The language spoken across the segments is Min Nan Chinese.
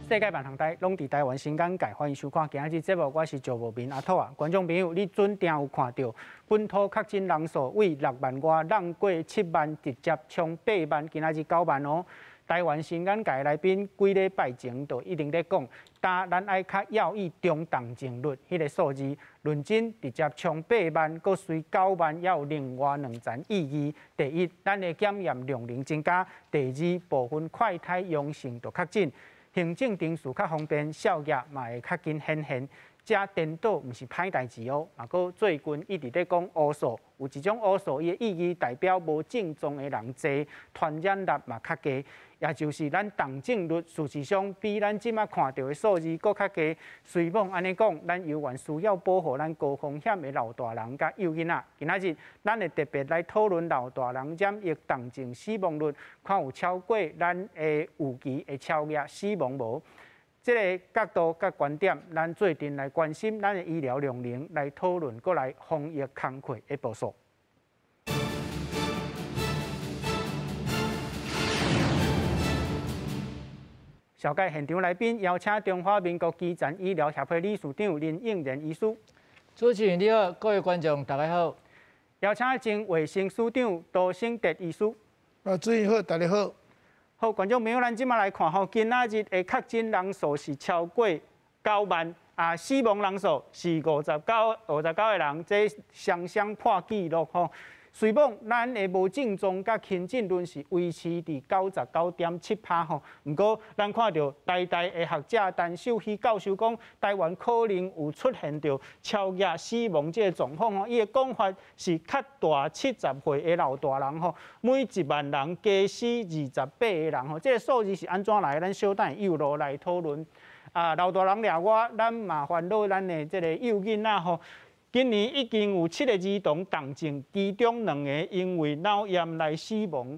世界萬行台攏佇台灣新眼界，歡迎收看今仔日節目，我是趙無明阿兔啊。觀眾朋友，你準定有看著本土確診人數為6萬外，浪過7萬，直接衝8萬，今仔日9萬哦。台灣新眼界來賓幾禮拜前就一直咧講，但咱愛較要意中重症率彼個數字，論真直接衝八萬，閣隨九萬，猶有另外兩層意義。第一，咱的檢驗量能增加；第二，部分快篩陽性就確診。行政程序較方便，效益嘛會較緊顯現。這顛倒毋是歹代誌哦。啊，閣最近一直咧講烏數，有一種烏數，伊的意義代表無症狀的人濟，傳染力嘛較低，也就是咱重症率事實上比咱這馬看著的數字閣較低。雖罔按呢講，咱猶原需要保護咱高風險的老大人佮幼囡仔。今仔日咱會特別來討論老大人染疫重症死亡率，看有超過咱的預期會超額死亡無？這个角度佮觀點，咱做陣來關心咱的醫療量能，來討論閣來防疫工課的部署。紹介現場來賓，邀請中華民國基層醫療協會理事長林應仁醫師。主持人你好，各位觀眾大家好。邀請前衛生署長杜勝哲醫師。啊，主持人好，大家好。好，觀眾朋友，咱這馬來看吼，今仔日的確診人數是超過9萬，啊，死亡人數是59個人，這雙雙破紀錄吼。雖罔咱的無症狀佮輕症率是維持佇99.7%吼，毋過咱看著台大的學者陳秀熙教授講，台灣可能有出現著超額死亡這个狀況吼。伊的講法是較大70歲的老大人吼，每1萬人加死28個人吼，這个數字是按怎來的？咱小等幼路來討論。啊，老大人掠外，咱嘛煩惱咱的這个幼囡仔吼。今年已經有7個兒童重症，其中2個因為腦炎來死亡。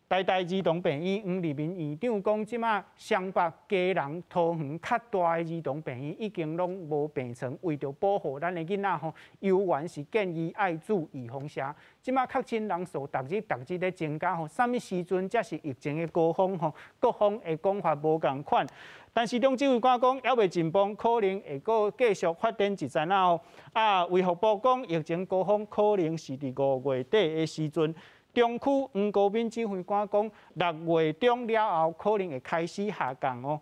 台大兒童病院黃立民院長講，這馬雙北、基隆、桃園較大的兒童病院已經攏無病床，為著保護咱的囡仔吼，猶原是建議愛注預防射。這馬確診人數逐日逐日咧增加吼，啥物時陣才是疫情的高峰吼？各方的講法無仝款。但是中指揮官講，猶未進步，可能會閣繼續發展一陣仔哦。啊，衛福部講，疫情高峰可能是佇5月底的時陣。中區黃國敏指揮官講，6月中了後可能會開始下降哦。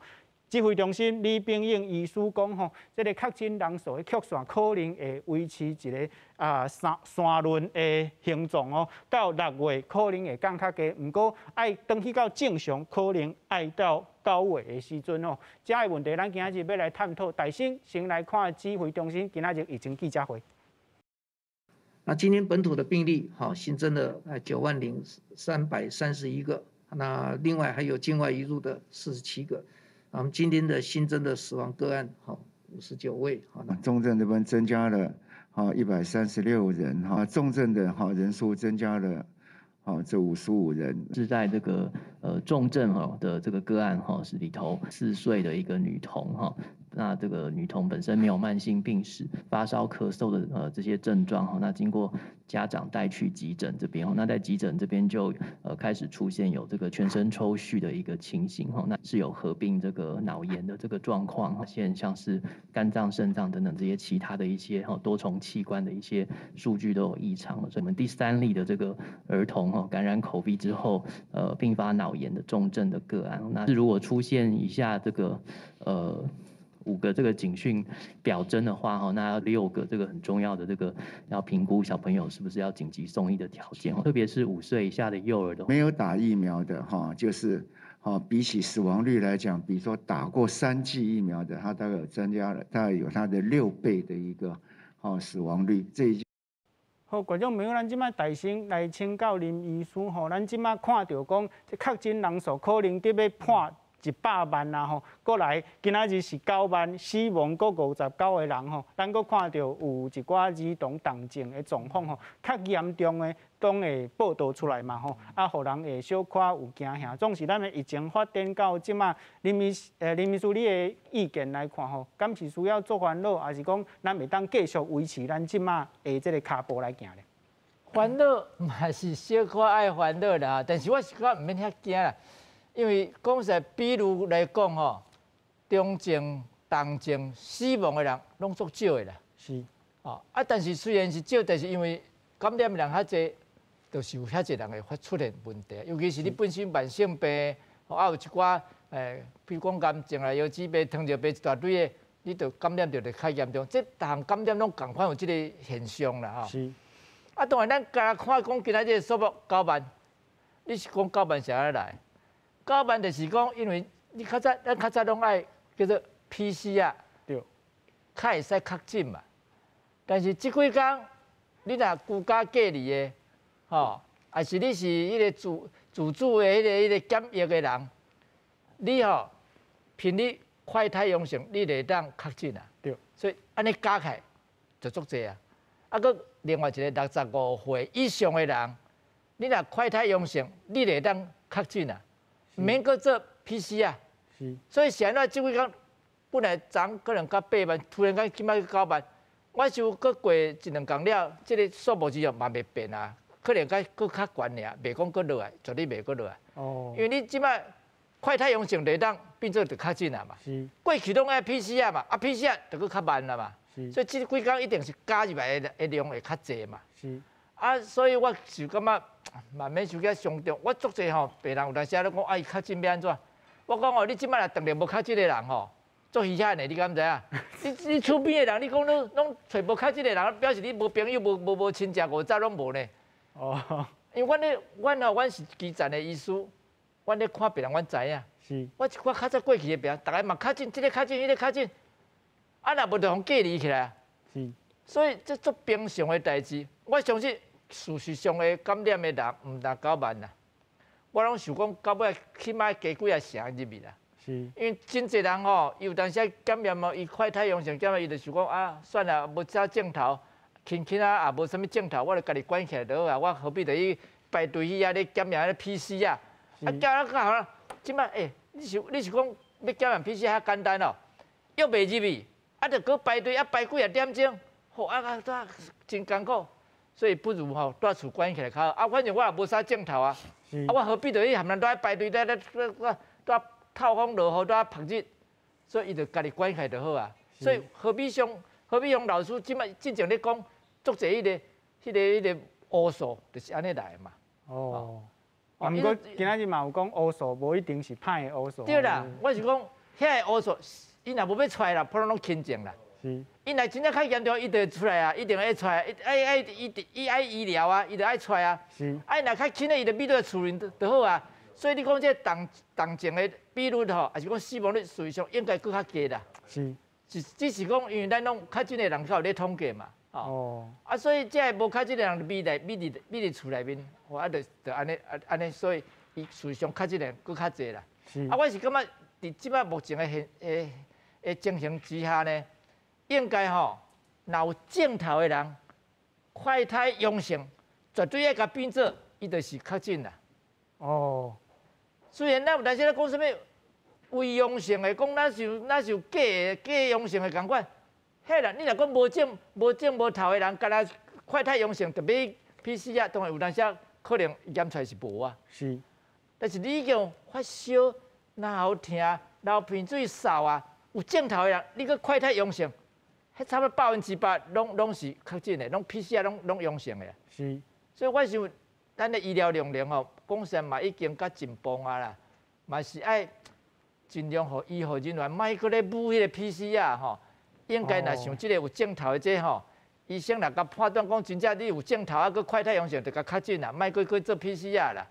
指揮中心李炳英醫師講吼，這个確診人數的曲線可能會維持一个山崙的形狀哦，到6月可能會降較低，毋過愛轉去到正常，可能愛到9月的時陣哦。這个問題，咱今仔日欲來探討。大先先來看指揮中心今仔日疫情記者會。那今天本土的病例，新增了90,331個，那另外還有境外移入的47個。我們今天的新增的死亡個案，59位。重症這邊增加了，136人，重症的人數增加了，這55人。是在這個重症的這個個案是裡頭4歲的一個女童。那這個女童本身沒有慢性病史，發燒、咳嗽的這些症狀哈，那經過家長帶去急診這邊，那在急診這邊就開始出現有這個全身抽搐的一個情形哈，那是有合併這個腦炎的這個狀況，現像是肝臟、腎臟等等這些其他的一些多重器官的一些數據都有異常，所以我們第3例的這個兒童感染 COVID 之後併發腦炎的重症的個案，那如果出現以下這個5個這個警訊表徵的話，那6個這個很重要的這個要評估小朋友是不是要緊急送醫的條件，特別是5歲以下的幼兒的。沒有打疫苗的就是比起死亡率來講，比如說打過3劑疫苗的，他大概有增加了，大概有他的6倍的一個死亡率。這一好，觀眾朋友，咱這馬大先來請教林醫師吼，咱這馬看著講，這確診人數可能佇欲破100萬啊吼，閣來今仔日是9萬，死亡閣59個人吼，咱閣看著有一寡兒童重症的狀況吼，較嚴重的攏會報導出來嘛吼，啊，予人會小可有驚嚇。總是咱的疫情發展到這馬，林醫師你的意見來看吼，敢是需要做煩惱，還是講咱會當繼續維持咱這馬的這个跤步來行咧？煩惱嘛是小可愛煩惱啦，但是我是感覺毋免遐驚啦。因為講實在，比如來講吼，中症、重症、死亡的人攏足少的啦。哦，啊，但是雖然是少，但是因為感染人較濟，就是有遐濟人會發出現問題。尤其是你本身慢性病，啊有一寡比如講癌症啊、腰子病、糖尿病一大堆的，你就感染著就較嚴重。這逐項感染攏仝款有這个現象啦，吼。啊，當然咱敢若看講今仔這个數目九萬，你是講九萬是按怎來？九萬就是講，因為你較早咱較早攏愛叫做 PCR，較會使確診嘛。但是這幾工，你若居家隔離的，吼，抑是你是彼个自主的彼个檢疫的人，你吼憑你快篩陽性，你就會當確診啊。所以按呢加起來就足濟啊。啊，閣另外一个65歲以上的人，你若快篩陽性，你就會當確診啊，毋免閣做 PCR。所以是按怎這幾工本來昨可能到8萬，突然間這擺九萬。我想閣過一兩工了，這个數目字嘛袂變啊，可能閣閣較懸爾，袂講閣落來，絕對袂閣落來。因為你這擺快篩陽性就會當變做就確診啊嘛。過去攏愛 PCR 嘛，啊 PCR 就閣較慢啦嘛。所以這幾工一定是加入來的量會較濟嘛。啊，所以我就感覺嘛免傷遐傷重。我足濟吼，病人有當時仔攏講，啊，伊確診欲按怎？我講哦，你這擺若當著無確診的人吼，足稀罕的，你敢知影？你厝邊的人，你講攏攏揣無確診的人，表示你無朋友、無親戚，五雜攏無呢。因為阮咧，阮吼，阮是基層的醫師，阮咧看病人，阮知影。我一寡較早過去的病人，逐个嘛確診，這个確診，彼个確診，啊，若無就予隔離起來啊。所以這足平常的代誌，我相信事實上的感染的人毋但九萬啦，我攏想講到尾起碼加幾仔成入去啦。因為真濟人吼，伊有當時感染哦，伊快篩陽性檢驗，伊就想講啊，算啦，無啥症頭，輕輕啊，也無啥物症頭，我就家己關起來就好啊，我何必得去排隊去遐咧檢驗彼 PCR 啊？啊，檢啊較好啦。這擺欸，你是講欲檢驗 PCR 較簡單哦，約袂入去，啊，著閣排隊啊排幾仔點鐘，吼啊啊啊，真艱苦，所以不如吼蹛厝關起來較好。啊，反正我也無啥症頭啊，啊，我何必得去含人蹛排隊咧咧咧咧蹛透風落雨蹛曝日，所以伊就家己關起來就好啊。所以何必雄老師這擺進前咧講，足濟彼个烏數，就是按呢來的嘛。哦。啊，毋過今仔日嘛有講烏數，無一定是歹的烏數。對啦，我是講遐个烏數，伊若無欲出來啦，普通攏輕症啦。伊若真正較嚴重，伊就會出來啊，一定會出來，愛愛伊伊愛醫療啊，伊就愛出來啊。啊，伊若較輕的，伊就覕佇厝裡就好啊。所以你講這重症的比率吼，抑是講死亡率，事實上應該閣較低啦。只是講，因為咱攏確診的人較有咧統計嘛。哦。啊，所以這个無確診的人就覕佇厝內面，啊，就按呢按呢，所以伊事實上確診的人閣較濟啦。啊，我是感覺佇這擺目前的現的情形之下呢，應該吼，若有症頭的人，快篩陽性，絕對愛共變做，伊就是確診啦。哦。雖然咱有當時咧講啥物偽陽性的，講咱是有假陽性的仝款，彼啦，你若講無症無頭的人，敢若快篩陽性，特別 PCR，當然有當時可能驗出來是無啊。但是你已經發燒、喉疼、流鼻水、嗽啊，有症頭的人，你閣快篩陽性，彼差不多100%攏是確診的，攏 PCR 攏陽性的。所以我想，咱的醫療量能吼，講實嘛已經較進步啊啦，嘛是愛盡量予醫護人員莫閣咧舞彼个 PCR 吼，應該若像這个有症頭的這吼，醫生若共判斷講真正你有症頭啊，閣快篩陽性，就共確診啦，莫閣去做 PCR 啦。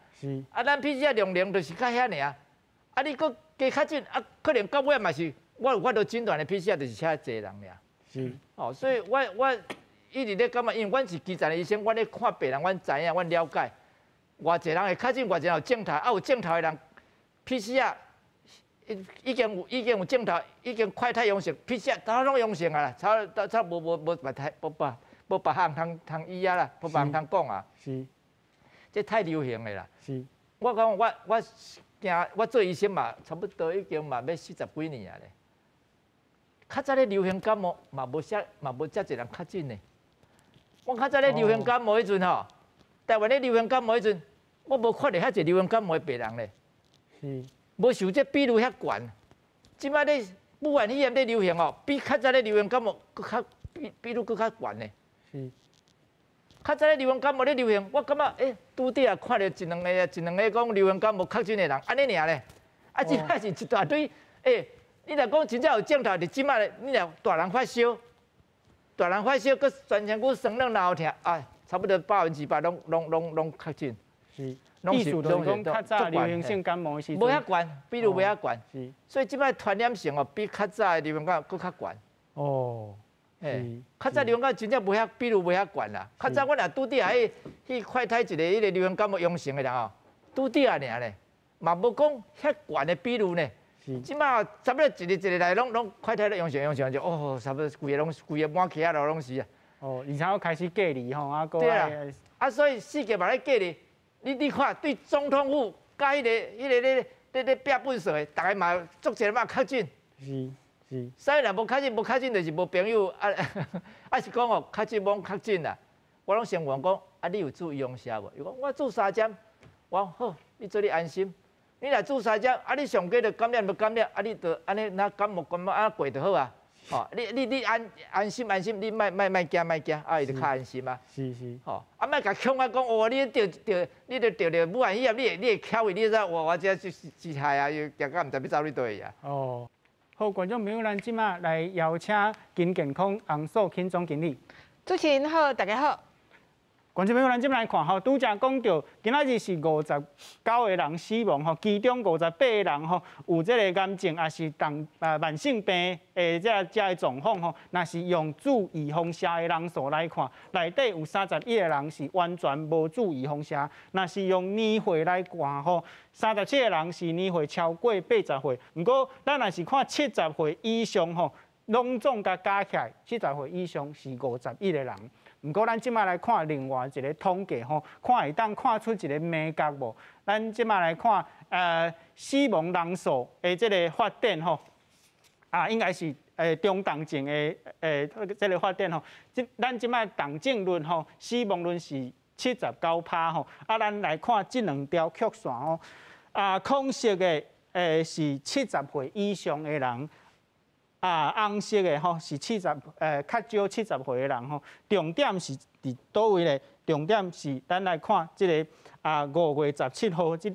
啊，咱 PCR 量能就是較遐爾，啊，你閣加確診，啊，可能到尾嘛是，我有法度診斷的 PCR 就是遮濟人爾。哦，所以我一直咧感覺，因為阮是基層的醫生，阮咧看病人，阮知影，阮了解。偌濟人會確診，偌濟人有症頭，啊有症頭的人，PCR 已經有症頭，已經快篩陽性，PCR 差攏陽性啊啦，差無別項通醫啊啦，無別項通講啊。這太流行的啦。我講我驚，我做醫生嘛，差不多已經嘛欲40幾年啊咧。較早咧流行感冒嘛無啥，嘛無遮濟人確診呢。我較早咧流行感冒彼陣吼，台灣咧流行感冒彼陣，我無看著遐濟流行感冒的病人咧。無像這比率遐懸。這擺咧武漢肺炎咧流行哦，比較早咧流行感冒閣較比比率閣較懸呢。較早咧流行感冒咧流行，我感覺拄佇啊看著一兩個一兩個講流行感冒確診的人，按呢爾咧。啊，這擺是一大堆，你若講真正有症頭，佇這擺咧，你若大人發燒，大人發燒，閣全身骨酸軟喉疼，啊，差不多100%攏確診。意思就是講，較早流行性感冒的時陣，無遐懸，比率無遐懸。所以這擺傳染性哦，比較早的流行感冒閣較懸。較早流行感冒真正無遐比率無遐懸啦。較早我若拄著去快篩一個彼個流行感冒陽性的人哦，拄著爾咧，嘛無講遐懸的比率呢。這擺差不多一個一個來，攏快篩咧陽性陽性就哦，差不多規个攏規个滿起仔路攏是啊。哦，而且閣開始隔離吼，啊，對啊，啊，所以四界嘛咧隔離。你看，對總統府佮彼個咧壁糞掃的，逐个嘛足濟嘛確診。所以若無確診，無確診就是無朋友啊，啊是講哦，確診罔確診啦。我攏先問講，啊，你有注預防射無？伊講我注三針。我講好，你做你安心。你若注三針，啊，你上過就感染就感染，啊，你就按呢，若感冒感冒啊過就好啊。吼，你安心安心，你莫莫莫驚莫驚，啊，伊就較安心啊。吼，啊，莫共恐嚇講，哦，你著著，你著著著武漢肺炎，你會翹去，你知哇，我這是是害啊，又驚到毋知欲走去佗位啊。哦，好，觀眾朋友，咱這馬來邀請金健康洪素卿總經理。主持人好，大家好。觀眾朋友，咱這馬來看吼，拄才講著，今仔日是59個人死亡吼，其中58個人吼有這个癌症，抑是重啊慢性病的這个狀況吼。若是用注預防射的人數來看，內底有31個人是完全無注預防射；若是用年歲來看吼，37個人是年歲超過80歲。毋過，咱若是看70歲以上吼，攏總共加起來，70歲以上是51個人。毋過，咱這馬來看另外一个統計吼，看會當看出一个眉角無？咱這馬來看，死亡人數的這个發展吼，啊，應該是中重症的這个發展吼。咱這馬重症率吼，死亡率是79%吼。啊，咱來看這兩條曲線吼，啊，紅色的是70歲以上的人。啊，紅色的吼是七十，較少70歲的人吼。重點是佇佗位咧？重點是咱來看這个啊，5月17號這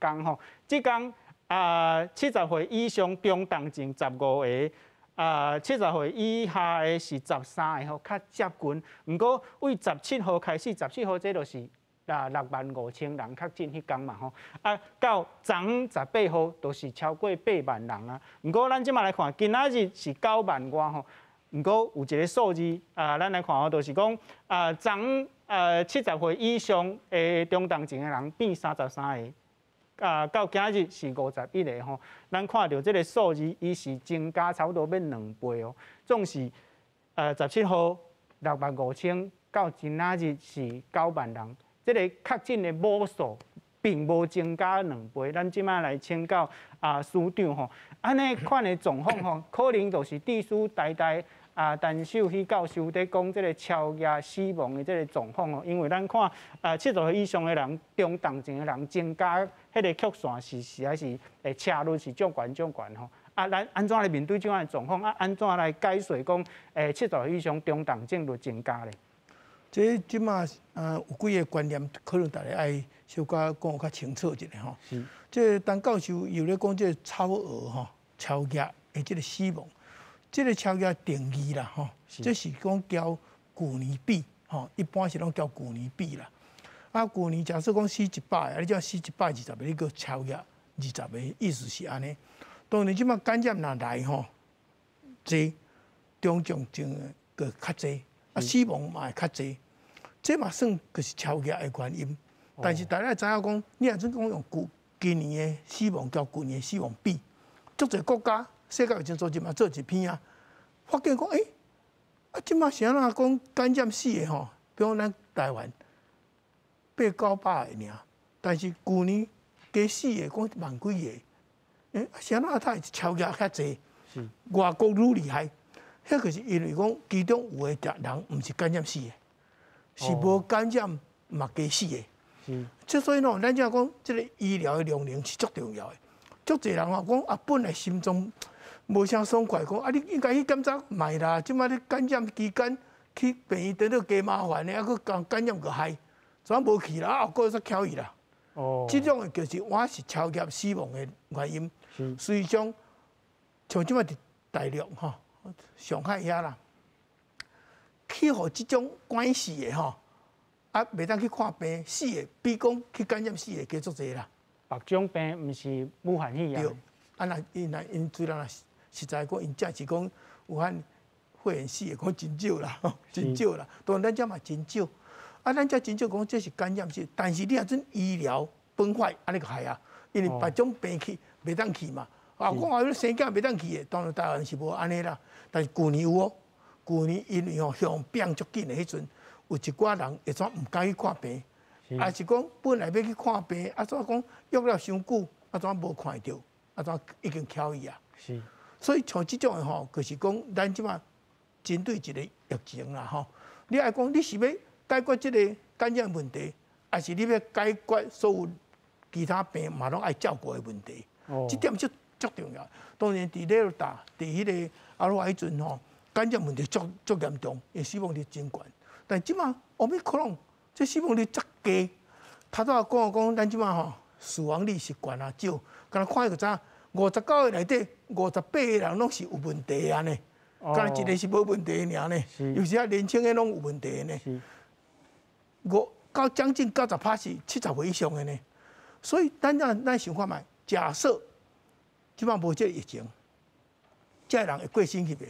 工吼，這工啊70歲以上中重症15個，啊70歲以下的是13個吼，較接近。毋過對17號開始，十七號這就是啊6萬5千人確診彼工嘛吼，啊到昨昏18號就是超過8萬人啊。毋過咱這馬來看，今仔日是9萬外吼。毋過有一个數字啊，咱來看吼，就是講啊，昨昏70歲以上的中重症的人變33個，啊到今日是51個吼。咱看著這个數字，伊是增加差不多欲兩倍哦。總是17號6萬5千，到今仔日是9萬人。這个確診的母數並無增加兩倍，咱這馬來請教啊司長吼，按呢款的狀況吼，可能就是致使台大啊陳秀熙教授佇講這个超額死亡的這个狀況吼，因為咱看啊70歲以上的人，中重症的人增加，彼个曲線是實在是會斜率是足懸足懸吼。啊，咱按怎來面對這款的狀況？啊，按怎來解釋講70歲以上中重症率增加咧？這這馬有幾个觀念，可能大家愛小可講較清楚一下吼。這陳教授有咧講這个超額吼、超額的這个死亡，這个超額定義啦吼，這是講交舊年比吼，一般是攏交舊年比啦。啊，舊年假設講死100个，啊，你這死120個，你閣超額20個，意思是按呢。當然這馬感染若來吼，濟中重症的閣較濟，啊，死亡嘛會較濟。這嘛算就是超額的原因，但是大家知影講，你若準講用舊今年的死亡佮舊年的死亡比，足濟國家世界衛生組織嘛做一篇啊，發現講，啊，這馬是按怎講感染死的吼，比如講咱台灣八九百个爾，但是舊年加死的講一萬幾个，啊，是按怎才會超額較濟？外國愈厲害，彼個是因為講其中有的人毋是感染死的。是無感染嘛加死的，這所以喏，咱才講這个醫療的量能是足重要的。足濟人吼講啊，本來心臟無啥爽快，講啊，你應該去檢查覓啦。這擺你感染期間去病院等到加麻煩的，啊，閣共感染閣害，怎無去啦？後閣煞翹伊啦。哦，這種的就是我是超額死亡的原因。實際上，像這擺佇大陸吼，上海遐啦，去予這種關係的吼，啊，袂當去看病，死的比講去感染死的加足濟啦。別種病毋是武漢肺炎。對，啊若𪜶若𪜶雖然實在講，𪜶真是講武漢肺炎死的講真少啦，真少啦。當然咱遮嘛真少，啊，咱遮真少講這是感染死，但是你若陣醫療崩壞，按呢就害啊，因為別種病去袂當去嘛。啊，講啊，你生囝袂當去的，當然台灣是無按呢啦。但是舊年有哦，舊年因為吼向變足緊的彼陣，有一寡人會怎毋敢去看病，抑是講本來欲去看病，啊怎講約了傷久，啊怎無看著，啊怎已經翹伊啊。是。所以像這種的吼，就是講咱這擺針對一個疫情啦吼，你愛講你是欲解決這個感染問題，抑是你欲解決所有其他病嘛攏愛照顧的問題？哦，這點足足重要。當然，佇咧打佇彼個阿魯彼陣吼，感染問題足足嚴重，伊死亡率真懸。但這擺奧密克戎這死亡率遮低，頭拄仔講講咱這擺吼死亡率是懸啊少，敢若看就知影。59個內底，58個人攏是有問題的呢，敢若一個是無問題的爾呢。有時啊，年輕的攏有問題的呢。五到將近90%是70歲以上的呢。所以咱咱想看覓，假設這擺無這個疫情，這個人會過身去袂？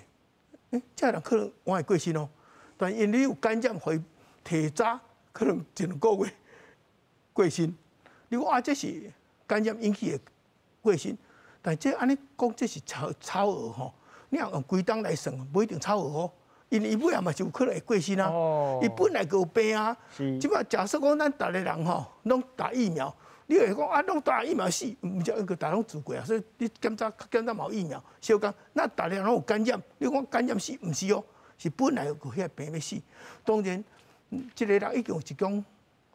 欸，這個人可能我會過身哦，但因為你有感染，會提早可能一兩個月過身。你講啊，這是感染引起的過身。但這按呢講，這是超超額吼。你若用規冬來算，無一定超額哦。因為伊尾仔嘛是有可能會過身啊。伊本來就有病啊。這擺假設講咱逐個人吼，攏打疫苗，你會講啊，攏打疫苗死，毋是閣逐個攏做過啊。所以你檢查檢查嘛有疫苗，相仝，咱逐個人攏有感染，你講感染死，毋是哦，是本來就有彼個病欲死。當然，這個人已經有一種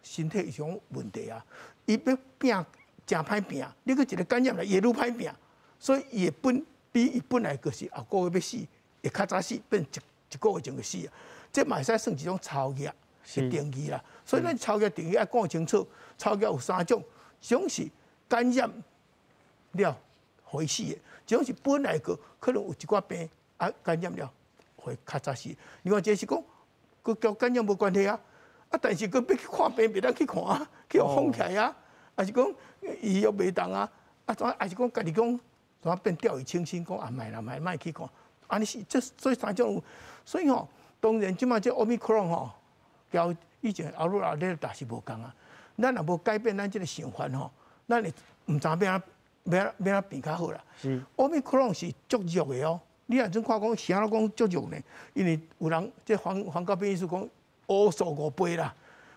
身體一種問題啊，伊欲變誠歹變，你閣一個感染來，伊會愈歹變。所以伊會本比伊本來就是後個月欲死，會較早死，變一個月前就死啊。這嘛會使算一種超額的定義啦。所以咱超額定義愛講清楚，超額有三種，一種是感染了會死的，一種是本來就可能有一寡病啊感染了會較早死。另外一個是講，閣佮感染無關係啊，啊但是閣欲去看病，袂當去看啊，去予封起來啊，抑是講醫藥袂當啊，啊怎抑是講家己講。怎變掉以輕心，講啊，莫啦，莫莫去看，按呢是這所以三種，所以吼，當然這擺這奧密克戎吼，佮以前阿魯阿德爾塔是無仝啊。咱若無改變咱這個想法吼，咱會毋知欲按欲按欲按變較好啦。奧密克戎是足弱的哦，你若陣看講啥攏講足弱呢？因為有人這黃黃國斌醫師講烏數5倍啦，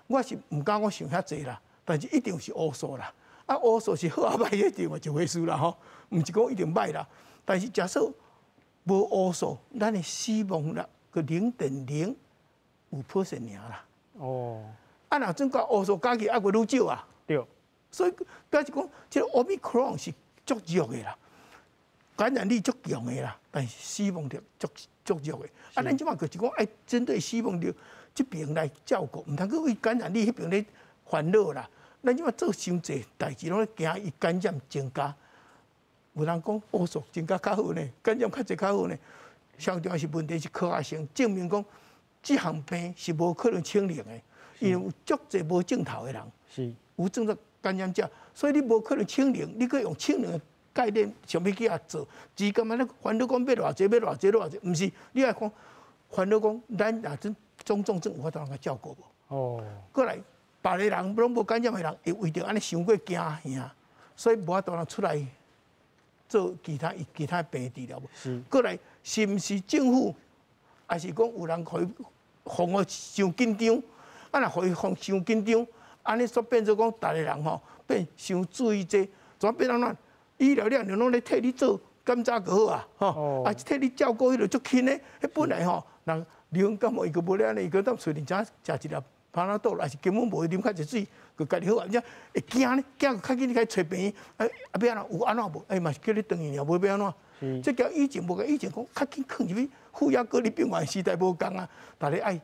我是毋敢講想遐濟啦，但是一定是烏數啦。啊，烏數是好啊歹，一定嘛一回事啦吼，毋是講一定歹啦。但是假設無烏數，咱的死亡率閣0.05% 爾啦。哦。啊，若陣甲烏數加起，猶閣愈少啊。對。所以表示講，這個奧密克戎是足弱的啦，感染力足強的啦，但是死亡率足足弱的。啊，咱這擺就是講愛針對死亡率這邊來照顧，毋通閣為感染力彼邊咧煩惱啦。咱這擺做傷濟代誌，攏咧驚伊感染增加。有人講烏數增加較好呢，感染較濟較好呢。上重要是問題是科學性證明講，這項病是無可能清零的，因為有足濟無症頭的人，是無症狀感染者，所以你無可能清零，你閣用清零的概念想欲去遐做，只感覺你煩惱講欲偌濟，欲偌濟，偌濟，毋是你愛講煩惱講，咱若陣種重症有法度通共照顧無？哦，過來。別个人攏無感染的人，會為著按呢傷過驚嚇，所以無法度通出來做其他其他病治療。是。過來是毋是政府，抑是講有人予伊防予傷緊張？啊，若予伊防傷緊張，按呢煞變做講逐个人吼變傷注意這個，怎變按怎？醫療了就攏咧替你做檢查就好啊，吼，啊替你照顧彼個足輕的，彼本來吼人流感感冒伊閣無咧按呢，伊閣當隨便食食一粒。帕納多，抑是根本無啉較濟水，就家己好啊。而且會驚呢，驚較緊你去揣病院，啊啊欲按怎？有按怎無？欸嘛是叫你轉去爾，無欲按怎？這佮以前無仝，以前講較緊囥入去負壓隔離病房時代無仝啊，大家愛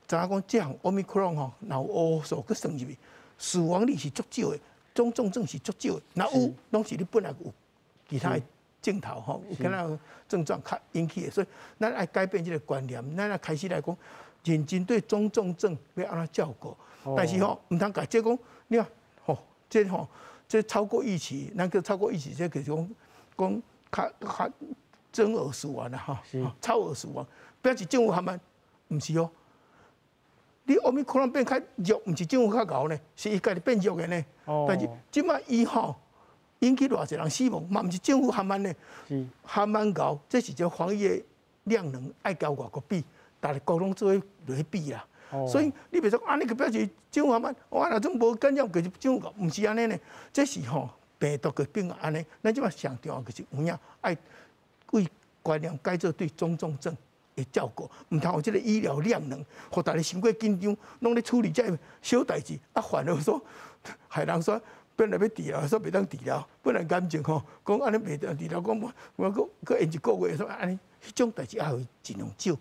知影講這項奧密克戎吼，若有烏數閣算入去，死亡率是足少的，總重症是足少的，若有攏是你本來有其他的症頭吼，有可能症狀較引起的，所以咱愛改變這個觀念，咱愛開始來講，認真對中重症欲按怎照顧，但是吼，毋通共這講，你看吼，這吼，這超過預期，咱叫超過預期，這就是講講較較增額死亡啦吼，超額死亡，表示政府含慢，毋是哦。你奧密克戎變較弱，毋是政府較𠢕呢，是伊家己變弱的呢。但是這擺伊吼引起偌濟人死亡，嘛毋是政府含慢呢，含慢𠢕，這是一個防疫的量能愛共外國比，逐个國攏做伙落去比啦。所以你袂使講按呢，就表示政府含慢，我若總無感染，就是政府𠢕，毋是按呢呢。這是吼病毒的變按呢。咱這擺上重要就是有影愛為觀念改做對中重症的照顧，毋通有這個醫療量能，予大家傷過緊張，攏咧處理這個小代誌，啊，反而說害人說本來欲治療，說袂當治療，本來癌症吼，講按呢袂當治療，講我閣閣延一個月，說按呢，彼種代誌也會盡量少，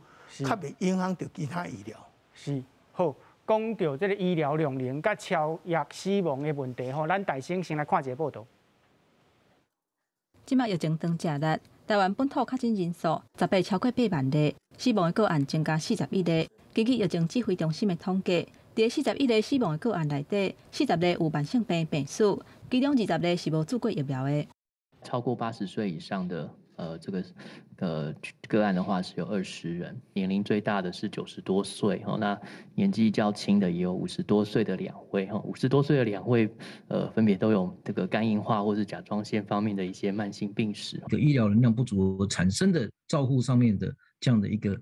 較袂影響著其他醫療。是，好，講著這個醫療量能佮超額死亡的問題吼，咱大先先來看一個報導。這擺疫情當正熱，台灣本土確診人數18超過8萬例，死亡的個案增加41例。根據疫情指揮中心的統計，佇41例死亡的個案內底，40例有慢性病病史，其中20例是無注過疫苗的。超過80歲以上的這個個案的話是有20人，年齡最大的是90多歲哈，那年紀較輕的也有五十多歲的兩位哈，五十多歲的兩位分別都有這個肝硬化或是甲狀腺方面的一些慢性病史。個醫療能量不足產生的照護上面的這樣的一個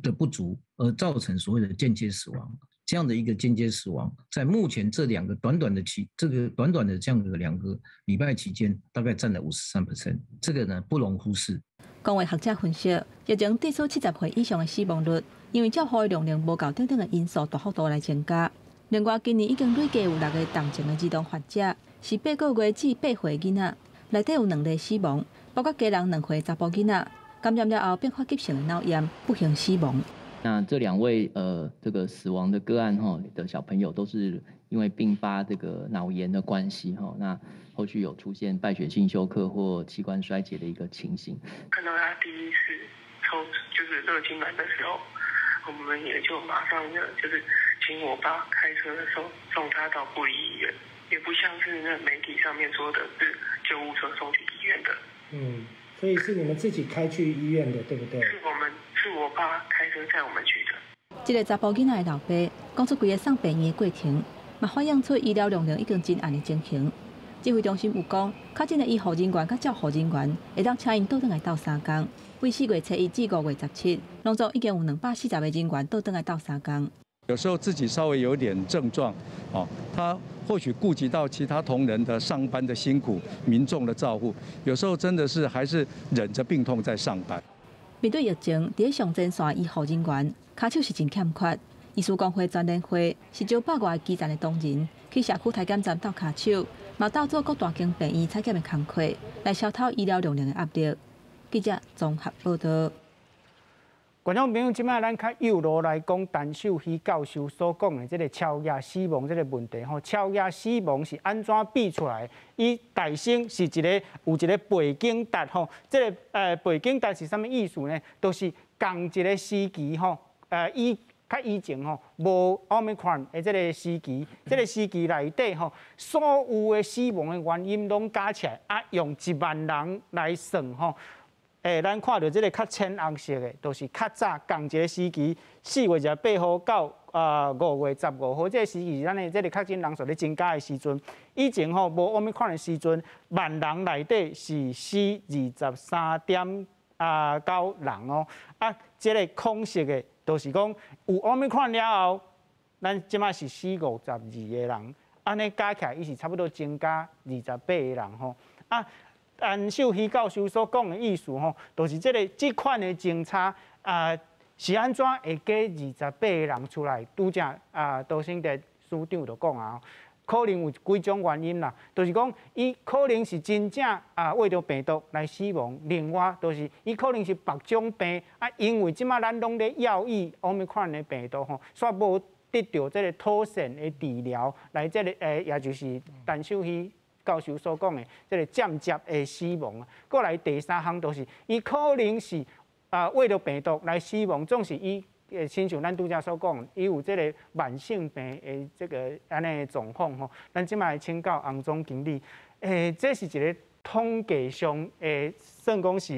的不足，而造成所謂的間接死亡。這樣的一個間接死亡，在目前這兩個短短的期，這個短短的這樣的2個禮拜期間，大概佔了53%，這個呢不容忽視。公衛學者分析，疫情致使70歲以上的死亡率，因為照護的量能無夠等等的因素，大幅度來增加。另外，今年已經累計有六個重症的兒童患者，是8個月至8歲囡仔，內底有兩例死亡，包括基隆2歲查埔囡仔，感染了後變發急性的腦炎，不幸死亡。那這兩位這個死亡的個案哈的小朋友都是因為併發這個腦炎的關係哈，那後續有出現敗血性休克或器官衰竭的一個情形。看到他第一次抽就是熱痙攣的時候，我們也就馬上就是請我爸開車送他到部立醫院，也不像是那媒體上面說的是救護車送去醫院的。嗯，所以是你們自己開去醫院的，對不對？是我們。是我爸開車載我們去的。這個查埔囡仔的老爸講出規个送病院的過程，嘛反映出醫療量能已經真絚的情形。指揮中心有講，確診的醫護人員佮照護人員會當請𪜶倒轉來鬥相共。為4月初一至5月17，攏總已經有240個人員倒轉來鬥相共。有時候自己稍微有點症狀，哦，他或許顧及到其他同仁的上班的辛苦、民眾的照顧，有時候真的是還是忍着病痛在上班。面對疫情，佇咧上前線醫護人員，跤手是真欠缺。醫師公會全聯會是招百外基層的同仁去社區篩檢站鬥跤手，嘛鬥做各大間病院採檢的工課，來消除醫療量能的壓力。記者綜合報導。觀眾朋友，這擺咱較幼路來講，陳秀熙教授所講的這個超額死亡這個問題吼，超額死亡是按怎比出來？伊大先是一個有一個背景值吼，這個背景值是啥物意思呢？就是仝一個時期吼，以較以前吼無奧密克戎的這個時期，這個時期內底吼，所有的死亡的原因攏加起來，啊，用1萬人來算吼。咱看著這个較淺紅色的，就是較早仝一个時期，4月28號到5月15號，這个時期是咱的這个確診人數咧增加的時陣。以前吼無奧密克戎的時陣，萬人內底是死23.9人哦。啊，這个空色的，就是講有奧密克戎了後，咱這擺是死52個人，按呢加起來，伊是差不多增加28個人吼。啊。陳秀熙教授所講的意思吼，就是這个這款的政策啊，是按怎會加28個人出來？拄才啊，杜勝哲司長就講啊，可能有幾種原因啦，就是講伊可能是真正啊為著病毒來死亡，另外就是伊可能是別種病啊，因為這馬咱攏咧藥醫 Omicron 的病毒吼，煞無得著這个妥善的治療來這个也就是陳秀熙教授所講的這个間接的死亡啊。過來第三項就是伊可能是啊為著病毒來死亡，總是伊。親像咱拄才所講，伊有這个慢性病的這个按呢狀況吼，咱這馬來請教洪總經理，這是一个統計上算講是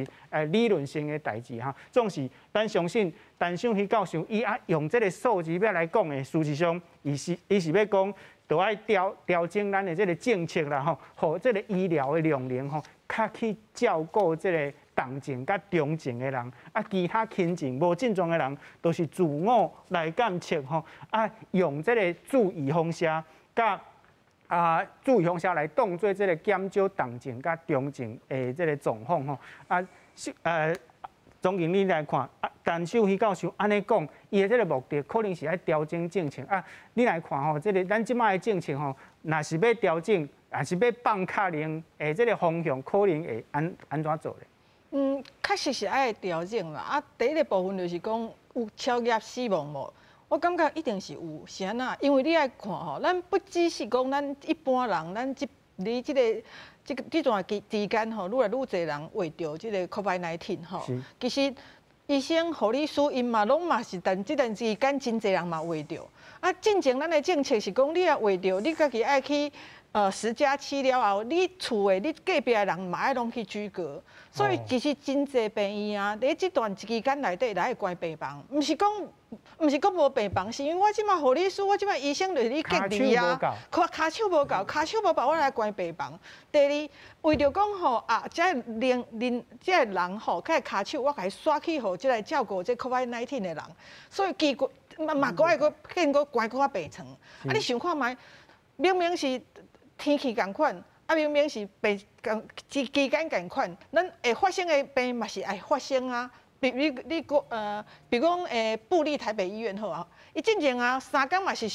理論性的代誌哈。總是咱相信陳秀熙教授，伊啊用這个數字欲來講的，事實上，伊是欲講，著愛調整咱的這个政策啦吼，予這个醫療的量能吼，較去照顧這个重症佮中症的人，啊，其他輕症無症狀的人，都是自我來檢測吼，啊，用這个注預防射佮啊注預防射來當做這个減少重症佮中症的這个狀況吼，啊，總經理來看，啊，陳秀熙教授按呢講，伊的這个目的可能是愛調整政策啊。你來看吼，這个咱這馬的政策吼，若是欲調整，還是欲放較靈的這个方向，可能會按怎做咧？嗯，確實是愛調整啦。啊，第一个部分就是講有超額死亡無？我感覺一定是有，是按怎？因為你愛看吼，咱不只是講咱一般人，咱這你這个這個這段期之間吼，愈來愈濟人患著這个 COVID-19 吼。其實醫生、護理師𪜶嘛攏嘛是，但這段時間真濟人嘛患著。啊，進前咱的政策是講，你若患著，你家己愛去10加7了後，你厝的、你隔壁的人嘛愛攏去居隔。所以其實真濟病院啊，佇這段期間內底來關病房，毋是講無病房，是因為我這馬護理師，我這馬醫生就是咧隔離啊，跤手無夠，跤手無夠，我來關病房。第二，為著講吼啊，這人人這人吼，較跤手，我共伊徙去予這个照顧這 COVID-19 的人，所以結果嘛嘛閣愛閣變閣關閣較病床。啊，你想看覓？明明是天氣仝款，啊明明是病仝期期間仝款，咱會發生的病嘛是會發生啊。比如你講比如講部立台北醫院好啊，伊進前啊3工嘛是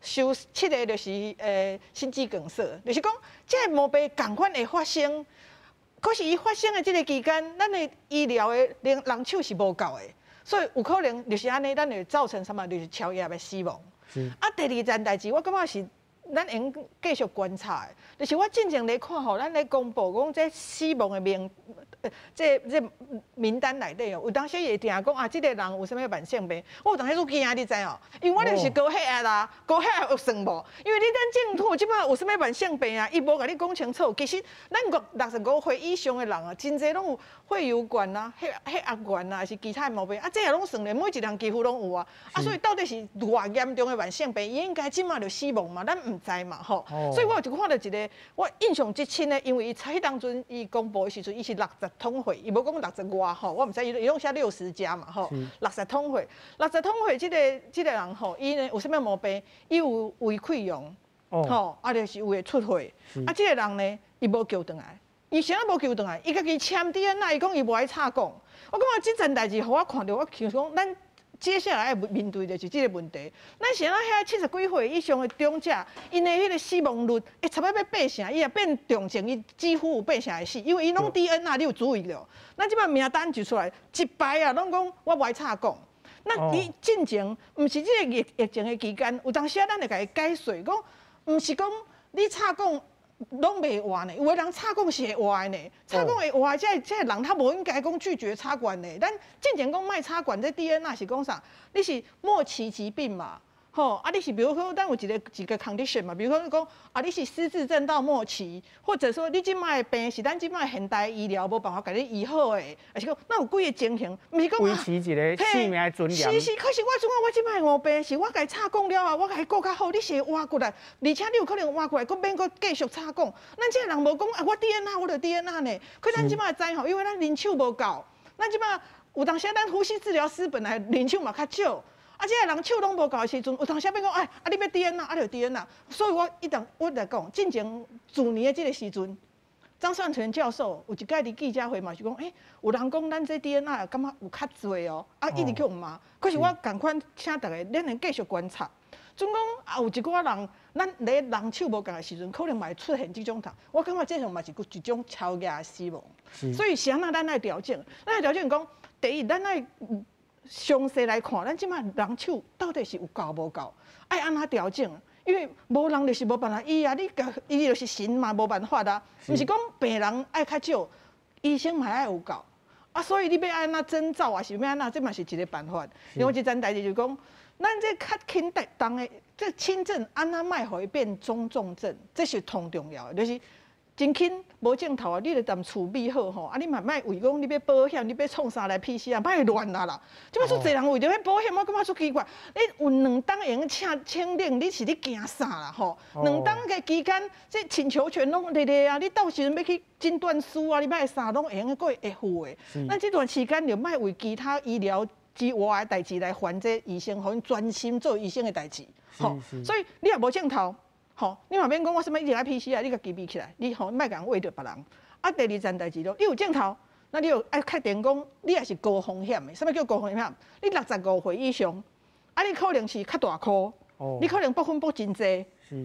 收7個，就是心肌梗塞，就是講這个毛病仝款會發生，可是伊發生的這个期間，咱的醫療的人手是無夠的，所以有可能就是按呢，咱會造成啥物，就是超額的死亡。啊，第二件代誌，我感覺是咱會繼續觀察的，就是我進前咧看吼，咱咧公布講這死亡的名，這名單內底哦，有當時會定講啊，這个人有啥物慢性病，我有當時愈驚，你知哦？因為我就是高血壓啦，高血壓有算無？因為你咱政府這擺有啥物慢性病啊，伊無共你講清楚。其實咱65歲以上的人啊，真濟攏有血油懸啊、血壓懸啊，還是其他的毛病啊，這也攏算咧，每一人幾乎攏有啊。啊，所以到底是偌嚴重的慢性病，伊應該這馬就死亡嘛？咱毋知嘛，吼。所以我有就看著一个，我印象最深的，因為伊彼當陣伊公布的時陣，伊是60通歲，伊無講六十外吼，我毋知伊伊攏寫60加嘛吼，六十通歲，六十通歲這个人吼，伊呢有啥物毛病？伊有胃潰瘍，吼，啊，就是胃會出血。啊，這个人呢，伊無救轉來，伊啥無救轉來？伊家己簽 DNA，伊講伊無愛插管。我感覺這件代誌，予我看著，我想講，咱接下來愛面對的是這个問題。咱是按怎遐70幾歲以上的長者，𪜶的彼个死亡率會差不多欲八成，伊若變重症，伊幾乎有八成會死，因為伊攏 DNA 你有注意著。咱這擺名單就出來，一排啊，攏講我無愛插管。那伊進前毋是這个疫情的期間，有當時啊，咱會共伊解說，講毋是講你插管攏袂活呢，有的人插管是會活的呢，插管會活，這个人他無應該講拒絕插管呢。咱進前講莫插管，這 DNA 是講啥？你是末期疾病嘛？吼啊！你是比如說，咱有一個 condition 嘛，比如說講啊，你是失智症到末期，或者說你這擺的病是咱這擺現代醫療無辦法共你醫好的，還是講咱有幾個情形，毋是講維持一个生命的尊嚴。是是，可是我怎啊？我這擺有病是我共伊插管了後，我共伊顧較好，你是會活過來，而且你有可能活過來，閣免閣繼續插管。咱這个人無講啊，我 DNA 我就 DNA 呢。可咱這擺知吼，因為咱人手無夠，咱這擺有當時咱呼吸治療師本來人手嘛較少。啊，這个人手攏無夠的時陣，有當時欲講，哎，啊，你欲 DNA，啊，就 DNA。所以我一當我來講，進前去年的這个時陣，張尚存教授有一擺佇記者會嘛是講，欸，有人講咱這 DNA 感覺有較濟哦，啊，一直去予罵。可是我仝款請大家，咱會繼續觀察。總講啊，有一寡人，咱咧人手無仝的時陣，可能嘛會出現這種頭。我感覺這種嘛是一種超額的死亡。所以是按怎咱愛調整？咱愛調整講，第一，咱愛詳細來看，咱這馬人手到底是有夠無夠？愛按怎調整？因為無人就是無辦法醫啊，你共伊就是神嘛，無辦法啊。毋是講病人愛較少，醫生嘛愛有夠。啊，所以你欲按怎徵召，抑是欲按怎，這嘛是一個辦法。另外一層代誌就是講，咱這較輕的重的，這輕症按怎莫予伊變中重症，這是同重要的，就是真輕無症頭啊，你著踮厝美好吼，啊你嘛莫為講你欲保險，你欲創啥來 PCR，莫亂啊啦。這擺足濟人為著欲保險，我感覺足奇怪。你有兩冬會用請請領，你是咧驚啥啦吼？兩冬的期間，這請求權攏佇咧啊，你到時陣欲去診斷書啊，你欲啥攏會用閣會付的。咱這段時間就莫為其他醫療之外的代誌來煩這醫生，予𪜶專心做醫生的代誌。吼，所以你若無症頭。吼，你嘛免講我啥物一定愛 PCR，你共己避起來，你吼莫共餵著別人。啊，第二層代誌咯，你有症頭，那你就愛確定講你也是高風險的。啥物叫高風險？你65歲以上，啊，你可能是較大箍，你可能爆粉爆真濟，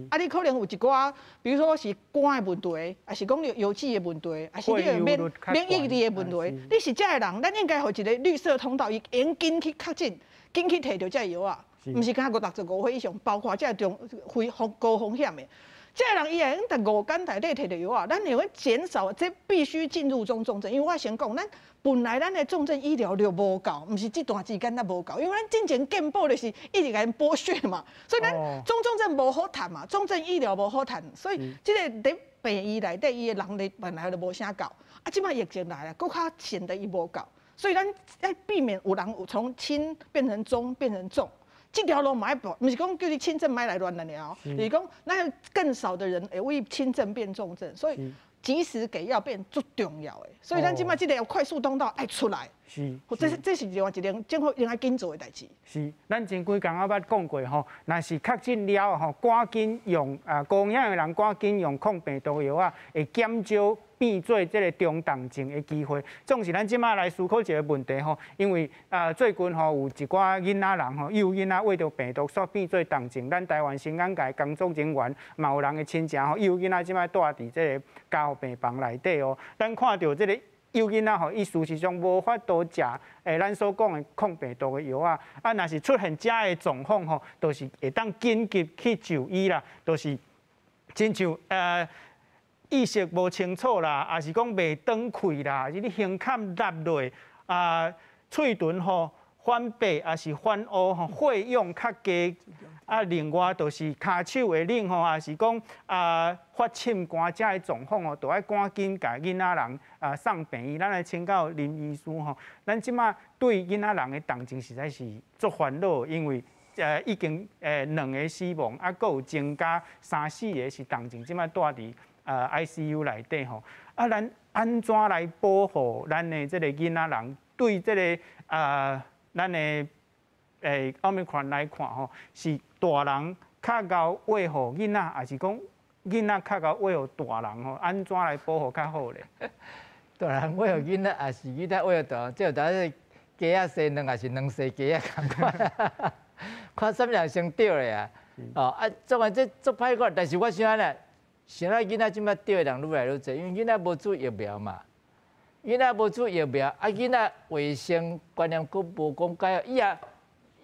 啊，你可能有一寡，比如說是肝的問題，抑是講你腰子的問題，抑是你的免疫力的問題，你是這个人，咱應該予一個綠色通道，伊會緊去確診，緊去提著這个藥啊。毋是干焦65歲以上，包括這種非高風險的，這个人伊會用佇五天內底提著藥啊，咱會用減少這必須進入中重症，因為我先講，咱本來咱的重症醫療就無夠，毋是這段時間才無夠，因為咱進前健保就是一直共𪜶剝削嘛，所以咱中重症無好趁嘛，重症醫療無好趁，所以這個佇病院內底伊的人力本來就無啥夠，啊，這擺疫情來啊，閣較顯得伊無夠，所以咱愛避免有人有從輕變成中變成重。這條路嘛愛跋，毋是講叫你輕症莫來亂來爾，是講咱更少的人會為輕症變重症，所以及時給藥變足重要的。所以咱這擺這個快速通道愛出來，這是另外一個政府應該緊做的代誌。是，咱前幾工仔捌講過吼，若是確診了後吼，趕緊用啊高危險的人趕緊用抗病毒藥啊，會減少變做這個中重症的機會。總是咱這擺來思考一個問題吼，因為啊最近吼有一寡囡仔人吼，幼囡仔為著病毒煞變做重症，咱台灣新港界工作人員嘛有人的親情吼，幼囡仔這擺蹛佇這個加護病房內底哦，咱看著這個幼囡仔吼，伊事實上無法度食咱所講的抗病毒的藥啊，啊，若是出現這个狀況吼，就是會當緊急去就醫啦，就是親像意識無清楚啦，抑是講袂斷氣啦，抑是你胸坎落落啊，喙唇吼反白，抑是反烏吼，血氧較低。啊，另外就是跤手會冷吼，抑是講啊發凊汗這个狀況吼，都愛趕緊共囡仔人啊送病院。咱來請教林醫師吼，咱這馬對囡仔人的重症實在是足煩惱，因為已經兩個死亡，啊，閣有增加三四個是重症，這馬蹛佇ICU 內底吼。啊，咱按怎來保護咱的這個囡仔人對這個啊咱的奧密克戎來看吼，是大人較𠢕餵予囡仔，抑是講囡仔較𠢕餵予大人吼？按怎來保護較好咧？大人餵予囡仔，抑是囡仔餵予大人？這就等於雞仔生卵，抑是卵生雞仔仝款？看啥物人先著咧啊？哦啊，總啊這足歹看，但是我想按呢，現在囡仔這擺著的人愈來愈濟，因為囡仔無注疫苗嘛，囡仔無注疫苗，啊囡仔衛生觀念閣無講解，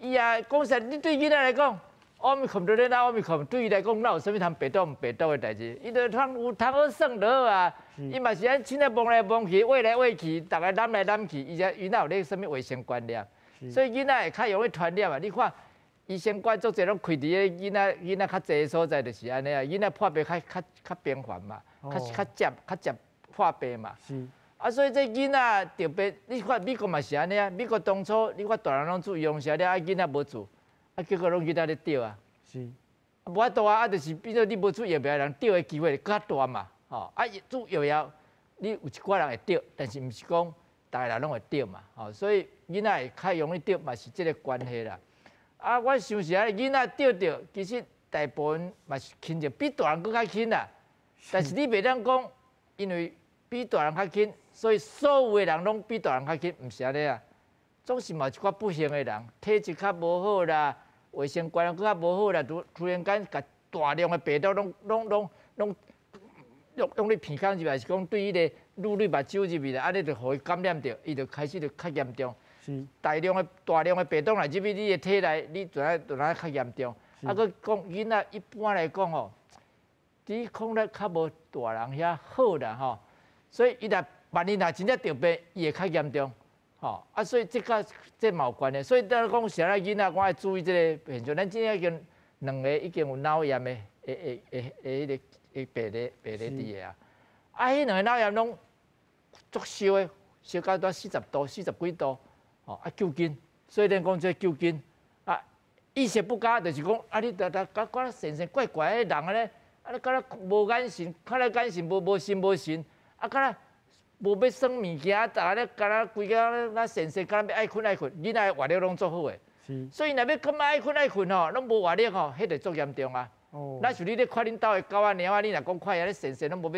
伊也講實，你對囡仔來講，奧密克戎就咧，奧密克戎對伊來講，哪有啥物通病毒毋病毒的代誌？伊就通有通好耍就好啊。伊嘛是按凊彩摸來摸去，餵來餵去，逐个攬來攬去，伊才伊哪有咧啥物衛生觀念？所以囡仔會較容易傳染啊！你看醫生館足濟攏開佇咧囡仔較濟的所在，就是按呢啊。囡仔破病較較較頻繁嘛，較較捷較捷破病嘛。啊，所以這囡仔特別，你看美國嘛是按呢啊。美國當初你看大人攏注注射了，啊囡仔無注，啊結果攏囡仔咧著啊。無法度啊，啊就是變做你無注疫苗的人著的機會閣較大嘛。吼，啊注疫苗，你有一寡人會著，但是毋是講逐个人攏會著嘛。吼，所以囡仔會較容易著嘛是這個關係啦。啊，我想是按呢，囡仔著著，其實大部分嘛是輕症，比大人閣較輕啦。但是你袂當講，因為比大人較輕，所以所有的人攏比大人較輕，毋是按呢啊。總是嘛有一寡不幸的人，體質較無好啦，衛生觀念閣較無好啦，突然間共大量的病毒攏你鼻孔入來，是講對彼個滷你目睭入去啦，按呢就予伊感染著，伊就開始就較嚴重。大量的病毒來入去你的體內，你就較嚴重。啊，閣講囡仔一般來講吼，抵抗力較無大人遐好啦吼，所以伊若萬一若真正著病，伊會較嚴重。吼啊，所以這佮這嘛有關係。所以咱講啥物囡仔，我愛注意這個現象。咱這已經兩個已經有腦炎的彼個病例佇个啊。啊，彼兩個腦炎攏足燒的，燒到拄40度、40幾度，吼啊救緊。所以咱講這救緊啊，意識不佳，就是講啊，你逐逐覺覺神神怪怪的人按呢，啊你敢若無眼神，看咧眼神無神無神，啊敢若無欲耍物件，逐下咧敢若規工咧神神，敢若欲愛睏愛睏，囡仔活力攏足好的。所以若欲感覺愛睏愛睏吼，攏無活力吼，彼就足嚴重啊。若像你咧看恁兜的狗仔貓仔，你若講看伊按呢神神攏無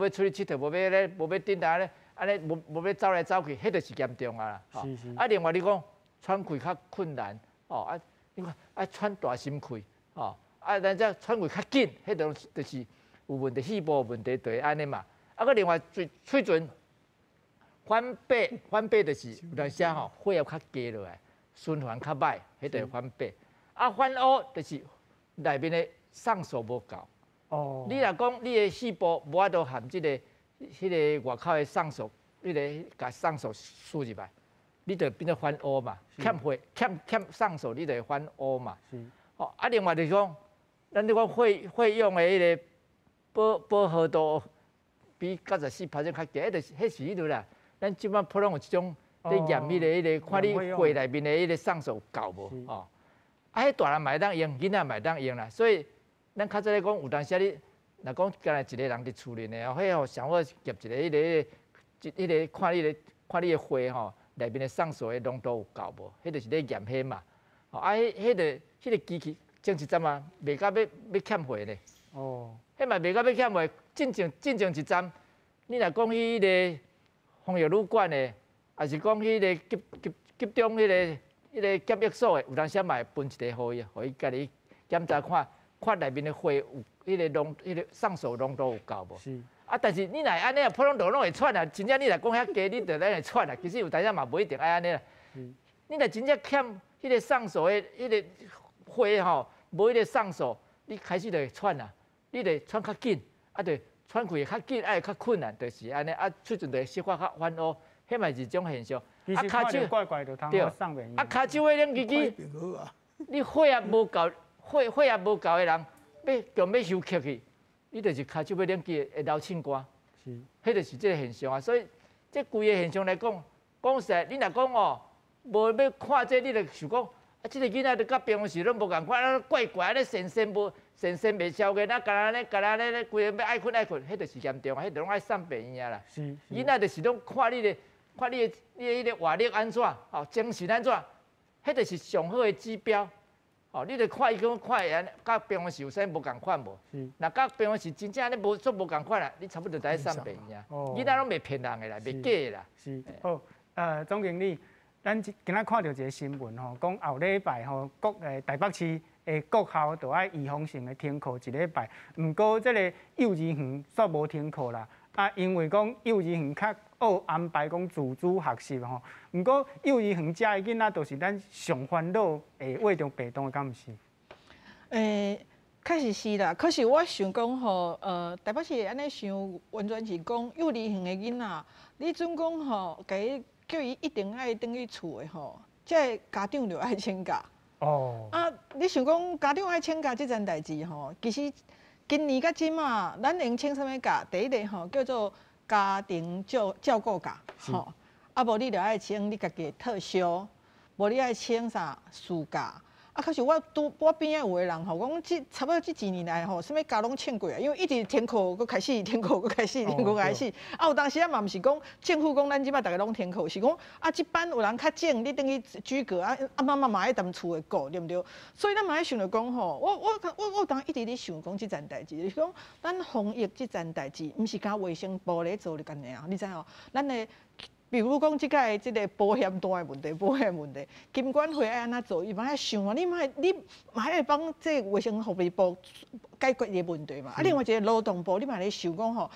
欲出去𨑨迌，無欲咧，無欲轉來咧，按呢無欲走來走去，彼就是嚴重啊啦。啊，另外你講喘氣較困難，哦啊，你看愛喘大心氣，哦啊，咱這喘氣較緊，彼就是有問題，肺部有問題，就會按呢嘛。啊，閣另外喙唇反白，反白就是有當時吼血壓較低落來，循環較歹，彼就會反白。啊，反烏就是內面的送素無夠。你若講你的肺部無法度含這个、彼个外口的送素，彼个共送素輸入來，你就變做反烏嘛。欠血、欠送素，你就會反烏嘛。哦，啊，另外就是講，咱咧講血氧的彼个飽和度比94%較低，彼就是彼是彼落啦。咱這擺普通有一種咧驗彼个，看你血內面的彼個送素有夠無？哦，啊，彼大人嘛會當用，囡仔嘛會當用啦。所以咱較早咧講，有當時你若講干焦一個人佇厝裡呢，彼吼上好夾一個彼個看你的血吼內面的送素的濃度有夠無？彼就是咧驗彼嘛。哦，啊，彼個機器前一陣啊，賣甲欲欠貨咧。彼嘛賣甲欲欠貨，進前一站，你若講去彼个防疫旅館的，抑是講彼个集中彼个檢疫所的，有當時嘛會分一个予伊，予伊家己檢查看，看內面的血有彼个濃，彼个送素濃度有夠無？啊，但是你若按呢啊，普通就攏會喘啊。真正你若講遐低，你就咱會喘啊。其實有當時嘛無一定愛按呢啦。你若真正欠彼个送素的彼个血吼，無彼个送素，你開始就會喘啊。你就喘較緊，啊，就喘氣會較緊，啊，會較困難，就是按呢。啊，喙唇就會小可較反烏，彼嘛是一種現象。啊，跤手怪怪就對，啊，跤手的冷吱吱，你血壓無夠，血壓無夠的人，欲強欲休克去，你就是跤手尾冷機會流凊汗，彼就是這个現象啊。所以這規个現象來講，講實在，你若講哦，無欲看這個，你就想講，啊，這个囡仔都佮平常時攏無仝款，啊，怪怪按呢神神無神神袂消個，啊，敢若呢，敢若呢，規个欲愛睏愛睏，彼就是嚴重啊，彼就攏愛送病院啊啦。囡仔就是攏看你的，看你的彼个活力按怎，吼，精神按怎，彼就是上好的指標。哦，你著看伊講看會按呢，佮平常時有啥無仝款無？若佮平常時真正按呢無足無仝款啦，你差不多就愛送病院。囡仔攏袂騙人的啦，袂假的啦。是。好，總經理，咱今仔看著一个新聞吼，講後禮拜吼，各台北市的各校都愛預防性的停課一禮拜。毋過這个幼兒園煞無停課啦。啊，因為講幼兒園較好安排講自主學習吼。毋過幼兒園遮的囡仔，都是咱上煩惱會患著病毒的，敢毋是？確實是啦。可是我想講吼，台北市按呢想，完全是講幼兒園的囡仔，你準講吼，共伊叫伊一定愛轉去厝的吼，這个家長就愛請假。啊，你想講家長愛請假這件代誌吼，其實今年到這馬，咱會用請啥物假？第一个吼叫做家庭照顧假，吼，啊無你就愛請你家己的特休，無你愛請啥事假。啊，可是我拄我邊仔有的人吼，講這差不多這幾年來吼，啥物假攏請過啊，因為一直停課閣開始，停課閣開始，停課開始。啊，有當時啊嘛毋是講政府講咱這擺逐个攏停課，是講啊，這班有人較正，你轉去居隔啊，啊媽媽嘛愛踮厝內顧，對毋對？所以咱嘛愛想著講吼，我有當一直咧想講這件代誌，就是講咱防疫這件代誌，毋是干衛生部咧做就敢爾，你知無？咱的。比比如講，這個這个保險單的問題，保險問題，金管會愛按怎做，伊嘛愛想啊，你嘛你嘛愛幫這衛生福利部解決伊的問題嘛。啊，另外一個勞動部，你嘛咧想講吼。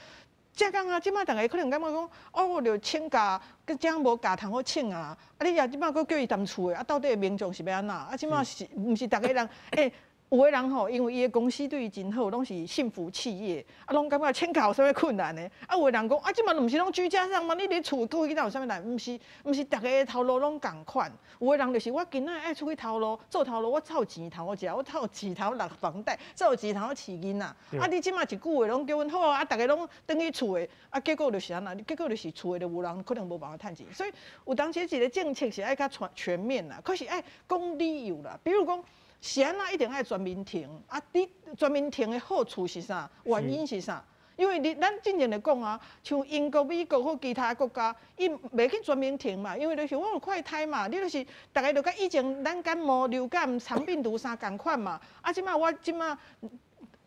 這工啊，這擺逐个可能感覺講，哦，著請假，閣這樣無假通好請啊。啊，你也這擺閣叫伊踮厝的，啊，到底民眾是欲按怎？啊，這擺是毋是逐个人？欸，有的人吼，因為伊的公司對伊真好，攏是幸福企業，啊，攏感覺請假有啥物困難的？啊，有的人講，啊，這擺毋是攏居家上嗎？你佇厝顧囡仔有啥物難？毋是，毋是逐个的頭路攏仝款。有的人就是我今仔愛出去頭路做頭路，我湊錢通好食，我湊錢通落房貸，湊錢通好飼囡仔。啊，你這擺一句話攏叫阮好啊，啊，逐个攏轉去厝的，啊，結果就是按怎？結果就是厝的就無人可能無辦法趁錢。所以有當時一個政策是愛較全全面啦，可是愛講理由啦，比如講。是按怎一定愛全民停？啊，你全民停的好處是啥？原因是啥？因為你咱進前就講啊，像英國、美國或其他國家，伊袂去全民停嘛，因為就是我有快篩嘛，你就是逐个就佮以前咱感冒、流感、腸病毒啥仝款嘛。啊，這擺我這擺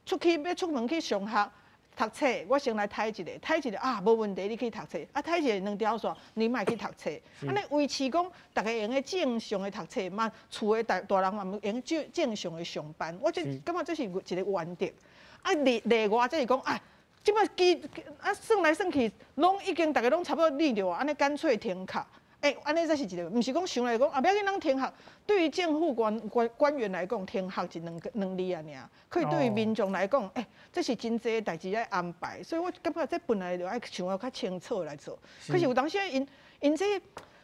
出去欲出門去上學。讀冊，我先來篩一下，篩一下啊，無問題，你去讀冊。啊，篩一下兩條線，你莫去讀冊。按呢維持講，逐个會用得正常的讀冊嘛，厝的大大人嘛會用正正常的上班。我這感覺這是一個原則。啊，例例外這是講啊，這擺機啊算來算去，攏已經逐个攏差不多膩著啊，按呢乾脆停課。欸，按呢才是一个，毋是講想來講啊，不要緊，咱停學。對於政府官官官員來講，停學一兩個兩日按呢爾。可以對於民眾來講，欸，這是真濟代誌愛安排。所以我感覺這本來就愛想要較清楚來做。可是有當時𪜶𪜶這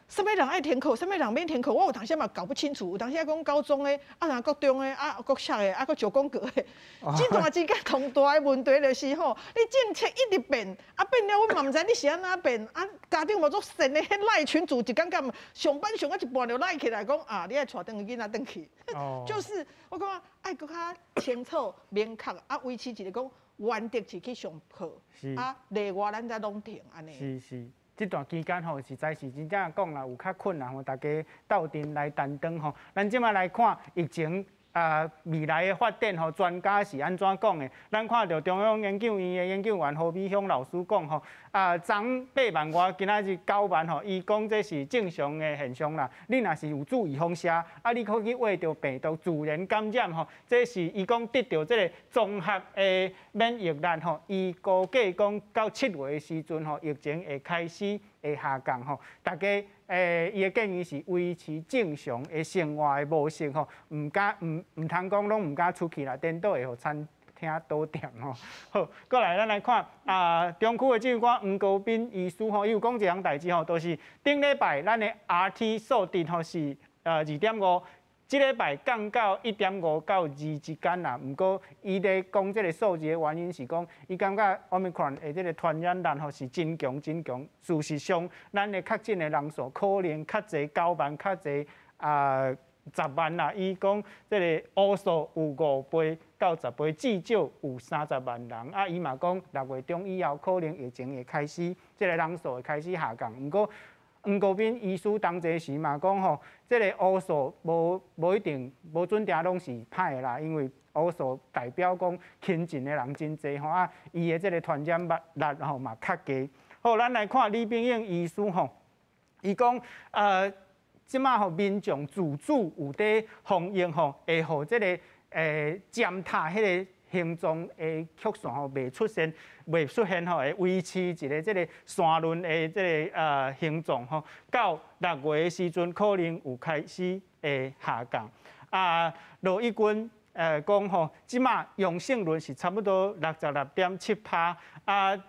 啥物人愛停課，啥物人免停課，我有當時嘛搞不清楚。有當時講高中的，啊，若國中的，啊，國小的，啊，閣石廣告的，這段之間上大的問題就是吼，你政策一直變，啊變了，阮嘛毋知你是按怎變，啊家長嘛足神的，彼 LINE 群組一工工上班上到一半就 LINE 起來講啊，你愛帶轉去囡仔轉去，就是我感覺愛閣較清楚明確，啊維持一個講原則是去上課，啊例外咱才攏停按呢。是是。這段期間吼，實在是真正講啦，有較困難吼，大家鬥陣來擔當吼。咱這擺來看疫情啊未來的發展吼，專家是按怎講的？咱看著中央研究院的研究員何美鄉老師講吼，啊，昨8萬外，今仔日9萬吼，伊講這是正常的現象啦。你若是有注意風險，啊，你可去秽著病毒自然感染吼，這是伊講得著這个綜合的免疫力吼。伊估計講到7月的時陣吼，疫情會開始會下降吼。大家伊的建議是維持正常的生活的模式吼，毋敢毋毋通講攏毋敢出去啦，顛倒會予餐廳倒店吼。好，過來咱來看啊，中區的指揮官黃國斌醫師吼，伊有講一項代誌吼，就是頂禮拜咱的 RT 數值吼是2.5，這禮拜降到1.5到2之間啦。毋過伊咧講這个數字的原因是講，伊感覺 Omicron 的這个傳染力吼是真強真強。事實上，咱的確診的人數可能較濟9萬，較濟啊10萬啦。伊講這个烏數有5倍到10倍，至少有30萬人。啊，伊嘛講6月中以後可能疫情會開始，這个人數會開始下降。毋過黃國斌醫師當這時嘛講吼，這个烏數無無一定無準定攏是歹的啦，因為烏數代表講親近的人真濟吼，啊，伊的這个傳染力吼嘛較低。好，咱來看李炳英醫師吼，伊講這擺吼民眾自主有佇防疫吼，會予這个尖塔彼个形狀的曲線吼袂出現，袂出現吼，會維持一个這个山崙的這个形狀吼，到6月的時陣可能有開始會下降。啊，羅一鈞講吼，這擺陽性率是差不多66.7%，啊，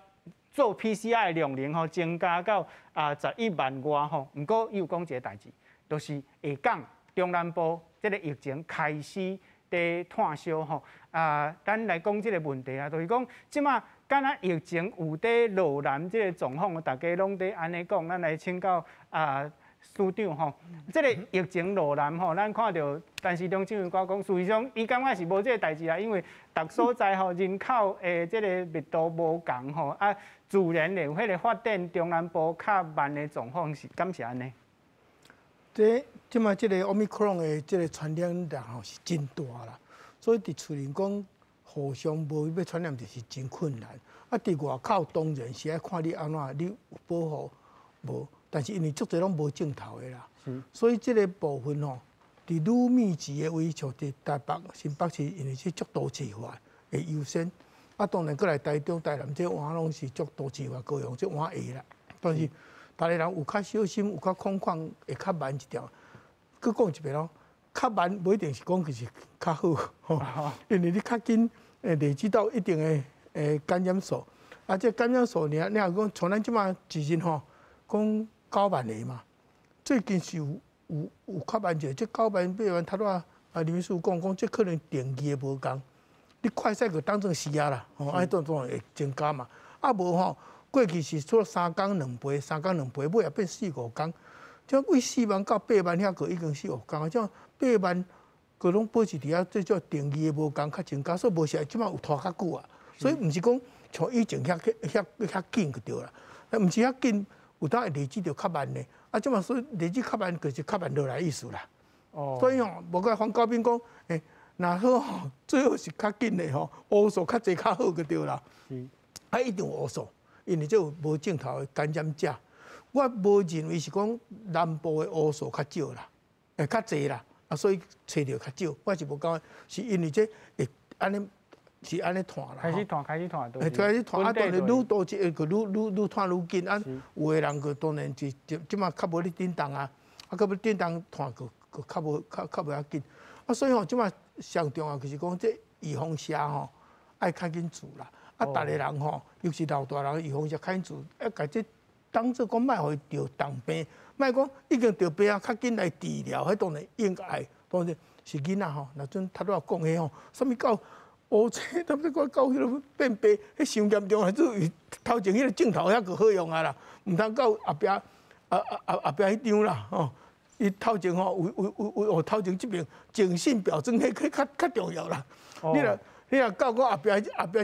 做 PCR 的量能吼增加到啊11萬外吼。毋過伊有講一个代誌，就是下港中南部這个疫情開始佇炭燒吼，啊，咱來講這个問題啊，就是講這擺敢若疫情有佇落南這个狀況，大家攏佇按呢講，咱來請教啊司長吼，這个疫情落南吼，咱看著陳時中指揮官講，事實上伊感覺是無這个代誌啦，因為逐所在吼人口的這个密度無仝吼，啊，自然會有彼个發展中南部較慢的狀況是，敢是按呢？這這擺這个 Omicron 的這个傳染力吼是真大啦，所以佇厝裡講互相無欲傳染就是真困難。啊，佇外口當然是愛看你按怎，你有保護無？但是因為足濟攏無症頭的啦，所以這個部分吼，佇愈密集的位，像佇台北、新北市，因為是足都市化會優先。啊，當然閣來台中、台南這換攏是足都市化，高雄這換會啦。但是，逐个人有較小心，有較空曠，會較慢一點。閣講一遍咯，較慢無一定是講就是較好，吼，因為你較緊會累積到一定的感染數。啊，這感染數，你你若講像咱這馬一日吼，講9萬个嘛，最近是有較慢者，這9萬8萬，頭拄仔啊林醫師講講，這可能定義的無仝，你快篩就當做是啊啦，吼，按呢當然會增加嘛。啊無吼，過去是做3工2倍，3工2倍，尾仔變4、5工，這為4萬到8萬遐個已經4、5工啊，這8萬閣攏保持佇遐，這叫定義的無仝較增加，所以無是這馬有拖較久啊。所以毋是講像以前遐緊就對啦，毋是遐緊，有當會累積著較慢的。啊，這馬所以累積較慢，就是較慢落來意思啦。哦。所以吼，無怪黃高斌講，若好吼，最好是較緊的吼，烏數較濟較好就對啦。是。啊，一定有烏數，因為這有無症頭的感染者。我無認為是講南部的烏數較少啦，會較濟啦，啊，所以揣著較少。我是無感覺，是因為這會按呢。是按呢拖啦，開始拖，開始拖，開始拖啊！當然愈多這個，愈拖愈緊啊！有的人就當然是這馬較無咧振動啊，啊，較無振動拖就較無較較袂要緊啊！所以吼，這馬上重要就是講這預防射吼，愛較緊做啦。啊，逐個人吼，尤其老大人預防射較緊做，啊，共這當做講莫予伊著重病，莫講已經著病啊，較緊來治療，彼當然應該，當然是囡仔吼，若陣頭拄仔講彼吼，啥物到。烏青，差不多到彼个變白，彼傷嚴重啊！做頭前彼个鏡頭遐閣好用啊啦，毋通到後壁後壁彼張啦吼。伊頭前吼有頭前這邊徵信表徵，彼較重要啦。你若到講後壁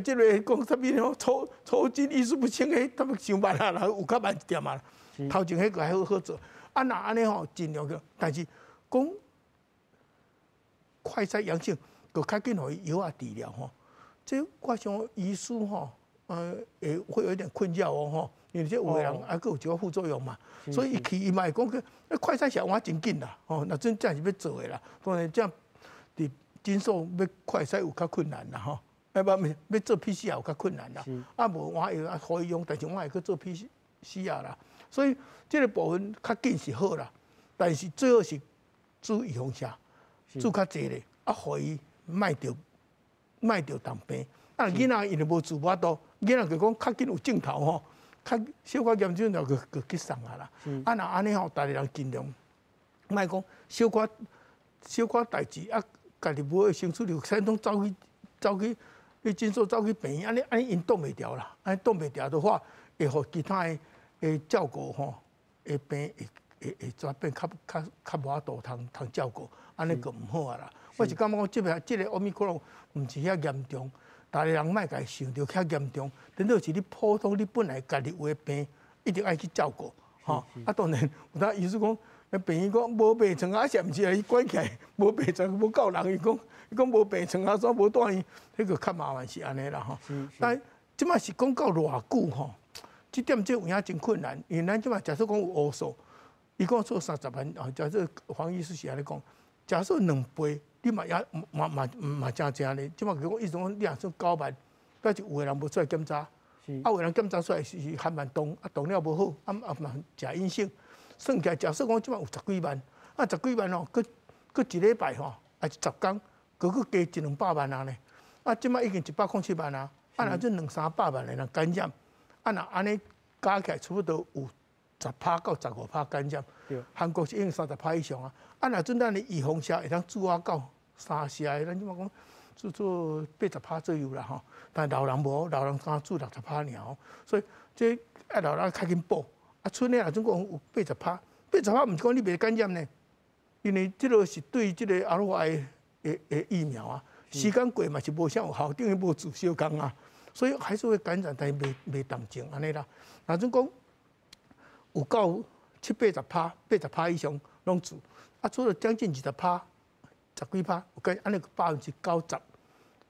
這個講啥物吼，抽筋意識不清，彼他們傷慢啊啦，有較慢一點啊。頭前彼個還好好做，啊若按呢吼盡量去，但是講快篩陽性。就較緊予伊藥仔治療吼，這我想醫師吼，會有一點困擾哦吼，因為這有的人還閣有一寡副作用嘛，所以伊去伊嘛會講去，快篩是換真緊啦，吼，若真正是欲做的啦，當然這佇診所欲快篩有較困難啦吼，哎不，欲做 PCR 有較困難啦，啊無換藥啊可以用，但是我會去做 PCR 啦，所以這個部分較緊是好啦，但是最好是注預防射，注較濟咧，啊，予伊。莫著重病，啊，囡仔因為無自我度，囡仔就講較緊有症頭吼，較小可嚴重就就去送啊啦。啊，若按呢吼，逐个人盡量莫講小可代誌啊，家己無身處就先攏走去診所走去病院，按呢按呢𪜶擋袂牢啦，按呢擋袂牢的話，會予其他的照顧吼，會病會轉變較無法度通照顧，按呢就毋好啊啦。我是感覺講，這個奧密克戎毋是遐嚴重，逐个人莫共伊想著遐嚴重。等到是你普通，你本來家己有的病，一定愛去照顧，吼。啊，當然有當醫師講，病院講無病床啊，是毋是啊？伊關起來無病床，無夠人，伊講無病床啊，煞無住院，彼個較麻煩是按呢啦吼。但這馬是講到偌久吼，這點這有影真困難，因為咱這馬假設講有烏數，伊講做30萬，啊，假設黃醫師是按呢講，假設2倍。你嘛也嘛嘛嘛誠濟呢，這馬講意思講，你若算9萬，表示有的人無出來檢查，啊有的人檢查出來是含萬動，啊動了無好，啊啊嘛誠陰性，算起來假設講這馬有10幾萬，啊10幾萬吼，閣閣一禮拜吼，抑是10工，閣閣加100-200萬啊呢，啊這馬已經107萬啊，啊若這200-300萬的人感染，啊若按呢加起來差不多有10%到15%感染，韓國是已經30%以上啊，啊若陣咱的預防射會當注啊到3射的，咱這馬講做80%左右啦吼，但老人無，老人敢注60%爾，所以這愛老人較緊補。啊，賰的若總共有80%，80%毋是講你袂感染呢，因為這個是對這個阿魯巴的疫苗啊，時間過嘛是無啥有效，等於無注相仝啊，所以還是會感染，但是袂重症按呢啦。若總講有夠70-80%，80%以上攏注，啊，除了將近20%。10幾趴，有計按呢90%幾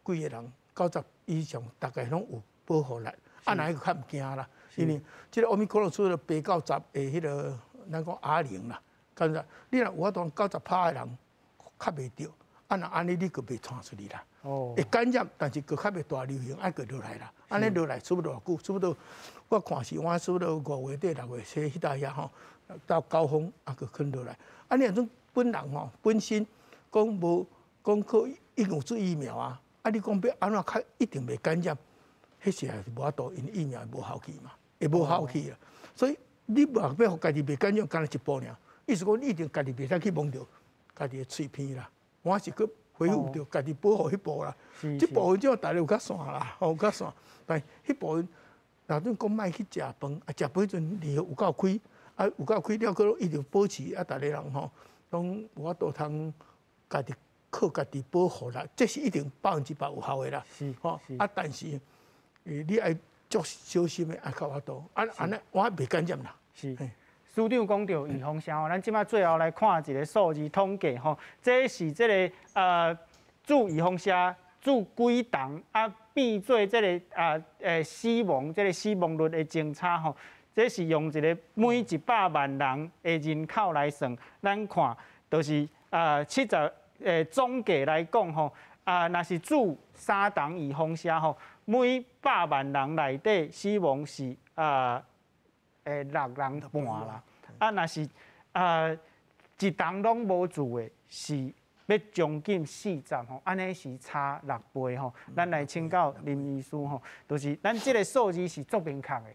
个人，90以上，大概攏有保護力。啊，若彼個較毋驚啦，因為這個奧密克戎除了8到10的彼個咱講 R0啦，敢若你若有法度90%的人較袂著，啊若按呢你閣袂傳出去啦。會感染，但是閣較袂大流行，愛閣落來啦。按呢落來，差不多偌久？差不多我看是我差不多5月底6月初彼搭遐吼，到高峰啊，閣囥落來。啊，你若種本人吼，本身講無講靠已經有注疫苗啊，啊，你講欲按怎較一定袂感染，彼時也是無法度，因為疫苗無效期嘛，會無效期啦。所以你若欲予家己袂感染，干焦一步爾。意思講你一定家己袂使去摸著家己的喙鼻啦，我是閣恢復著家己保護彼步啦。這部分這逐家有較散啦，吼有較散。但彼部分，若陣講莫去食飯，啊食飯彼陣離有夠開，啊有夠開了，閣一直保持啊，逐个人吼攏有法度通家己靠家己保護啦，這是一定100%有效的啦。吼啊，但是你愛足小心的，愛較有法度，啊按呢我袂感染啦。是。司長講著預防射吼，咱這擺最後來看一個數字統計吼，這是這个注預防射注幾筒啊變做這个死亡這个死亡率的增差吼，這是用一個每100萬人的人口來算，咱看就是70總計來講吼，啊若是注三筒預防射吼，每百萬人內底死亡是6人半啦，啊，若是一筒攏無注的，是欲將近40吼，按呢是差6倍吼。咱來請教林醫師吼，就是咱這个數字是足明確的。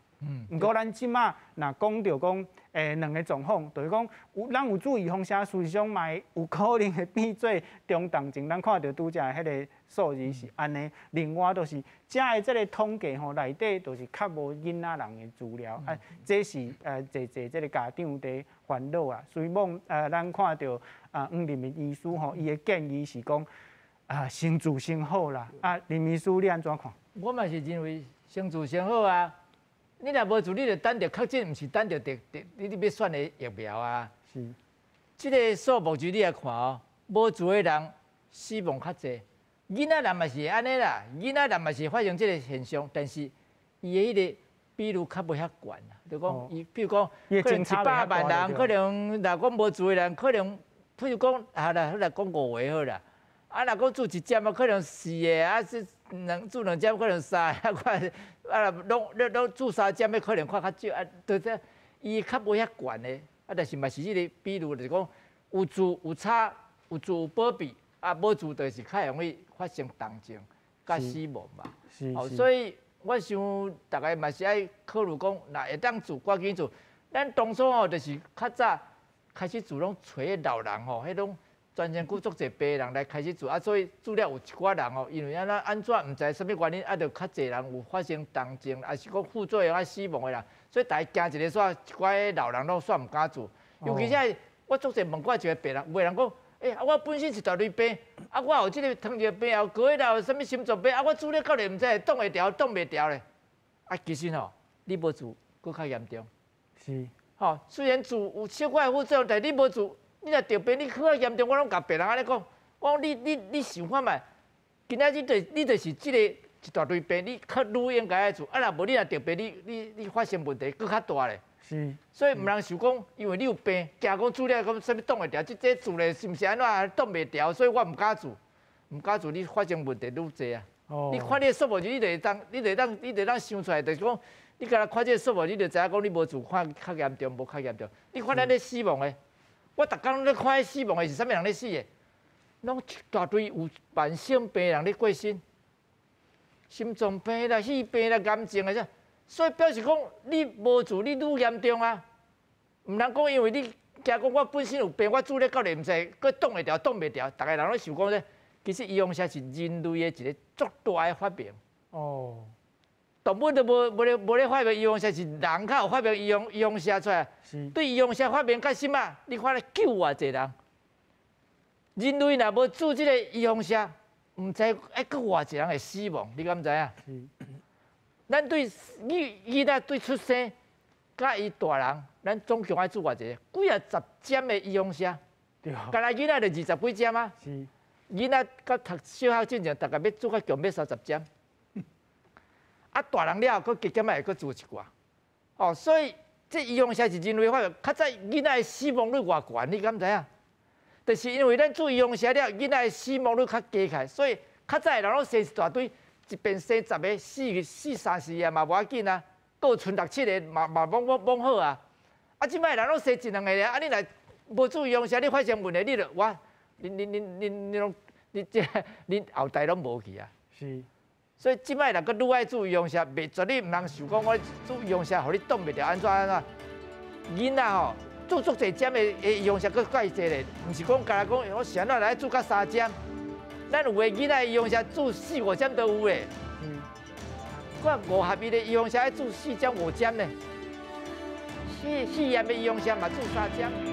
毋過咱這馬若講著講，兩个狀況，就是講有咱有注預防射，事實上嘛有可能會變做中重症。咱看著拄才彼个數字是按呢。另外就是遮的這个統計吼，內底就是較無囡仔人的資料，啊，這是濟濟這个家長佇煩惱啊。所以講咱看著啊黃立民醫師吼，伊的建議是講啊先注先好啦。啊，林醫師你按怎看？我嘛是認為先注先好啊。你若無注，你就等著確診，毋是等著得得，你欲選的疫苗啊。是。這个數目字你來看哦，無注的人死亡較濟，囡仔人嘛是按呢啦，囡仔人嘛是發生這个現象，但是伊的彼个比率較無遐懸啦，就講伊，比如講可能100萬人，可能若講無注的人，可能譬如講啊啦，來講5個好啦，啊若講注一針啊，可能4個，啊是兩注兩針可能3個，啊看啊，攏攏注3針的可能看較少，啊，對這伊較無遐懸的，啊，但是嘛是彼个比率，就是講有注有差，有注有保庇，啊，無注就是較容易發生重症佮死亡嘛。是。所以我想逐家嘛是愛考慮講，若會當注，趕緊注。咱當初吼就是較早開始注，攏揣彼老人吼，彼種全身骨足濟病人來開始注，啊，所以注了有一寡人吼，因為按怎按怎毋知啥物原因，啊，就較濟人有發生重症，抑是講副作用啊死亡的人，所以逐家驚一个煞，一寡老人攏煞毋敢注。尤其是我足濟問過一个病人，有个人講，欸，啊，我本身一大堆病，啊，我有這个糖尿病，有高血壓，有啥物心臟病，啊，我注了到底毋知會擋會牢，擋袂牢咧。啊，其實吼，你無注，閣較嚴重。是。吼，雖然注有小可的副作用，但你無注。你若得病，你閣較嚴重，我攏共病人按呢講，我講你想看覓？今仔日就你就是這个一大堆病，你較愈應該愛注。啊，若無你若得病，你發生問題閣較大咧。是。所以毋通想講，因為你有病，驚講注了講啥物擋會牢，這注咧是毋是按怎擋袂牢？所以我毋敢注，毋敢注，你發生問題愈濟啊。哦。你看你的數目字，你就會當，你就會當，你就會當想出來，就是講，你敢若看這个數目，你就知影講你無注看較嚴重，無較嚴重。你看咱咧死亡的。我逐工咧看彼死亡的是啥物人咧死的？攏一大堆有慢性病人咧過身，心臟病啦、肺病啦、癌症啊，啥，所以表示講你無注，你愈嚴重啊。毋通講因為你驚講我本身有病，我注咧到底毋知，閣擋會牢，擋袂牢。逐个人攏想講這，其實預防射是人類的一個足大的發明。哦。動物都無咧發明預防射，是人較有發明預防射出來。是。對預防射發明較深啊！你看咧救偌濟人，人類若無注這个預防射，毋知愛閣偌濟人會死亡，你敢知影？是。咱對囡仔對出生，佮伊大人，咱總共愛注偌濟？幾啊十針的預防射。對。干焦囡仔就20幾針啊。是。囡仔佮讀小學進前，大概欲注較強，欲30針。啊，大人了後，閣加減仔會閣注一寡，哦，所以這預防射是人為發明，較早囡仔的死亡率偌懸，你敢知影？就是因為咱注預防射了，囡仔的死亡率較低起來，所以較早的人攏生一大堆，一邊生10個，死死三四個嘛無要緊啊，閣有賰六七個嘛嘛罔罔罔好啊。啊，這擺人攏生一兩個爾，啊，你若無注預防射，你發生問題，你就哇，恁恁恁恁恁攏你這恁後代攏無去啊。是。所以這擺人閣愈愛注預防射，袂絕對毋通想講我注預防射，予你擋袂著按怎按怎。囡仔吼，注足濟針的的預防射閣較濟咧，毋是講干焦講我是按怎來注甲三針，咱有的囡仔預防射注四五針都有的。我五合一的預防射愛注四針五針呢，四四驗的預防射嘛注三針。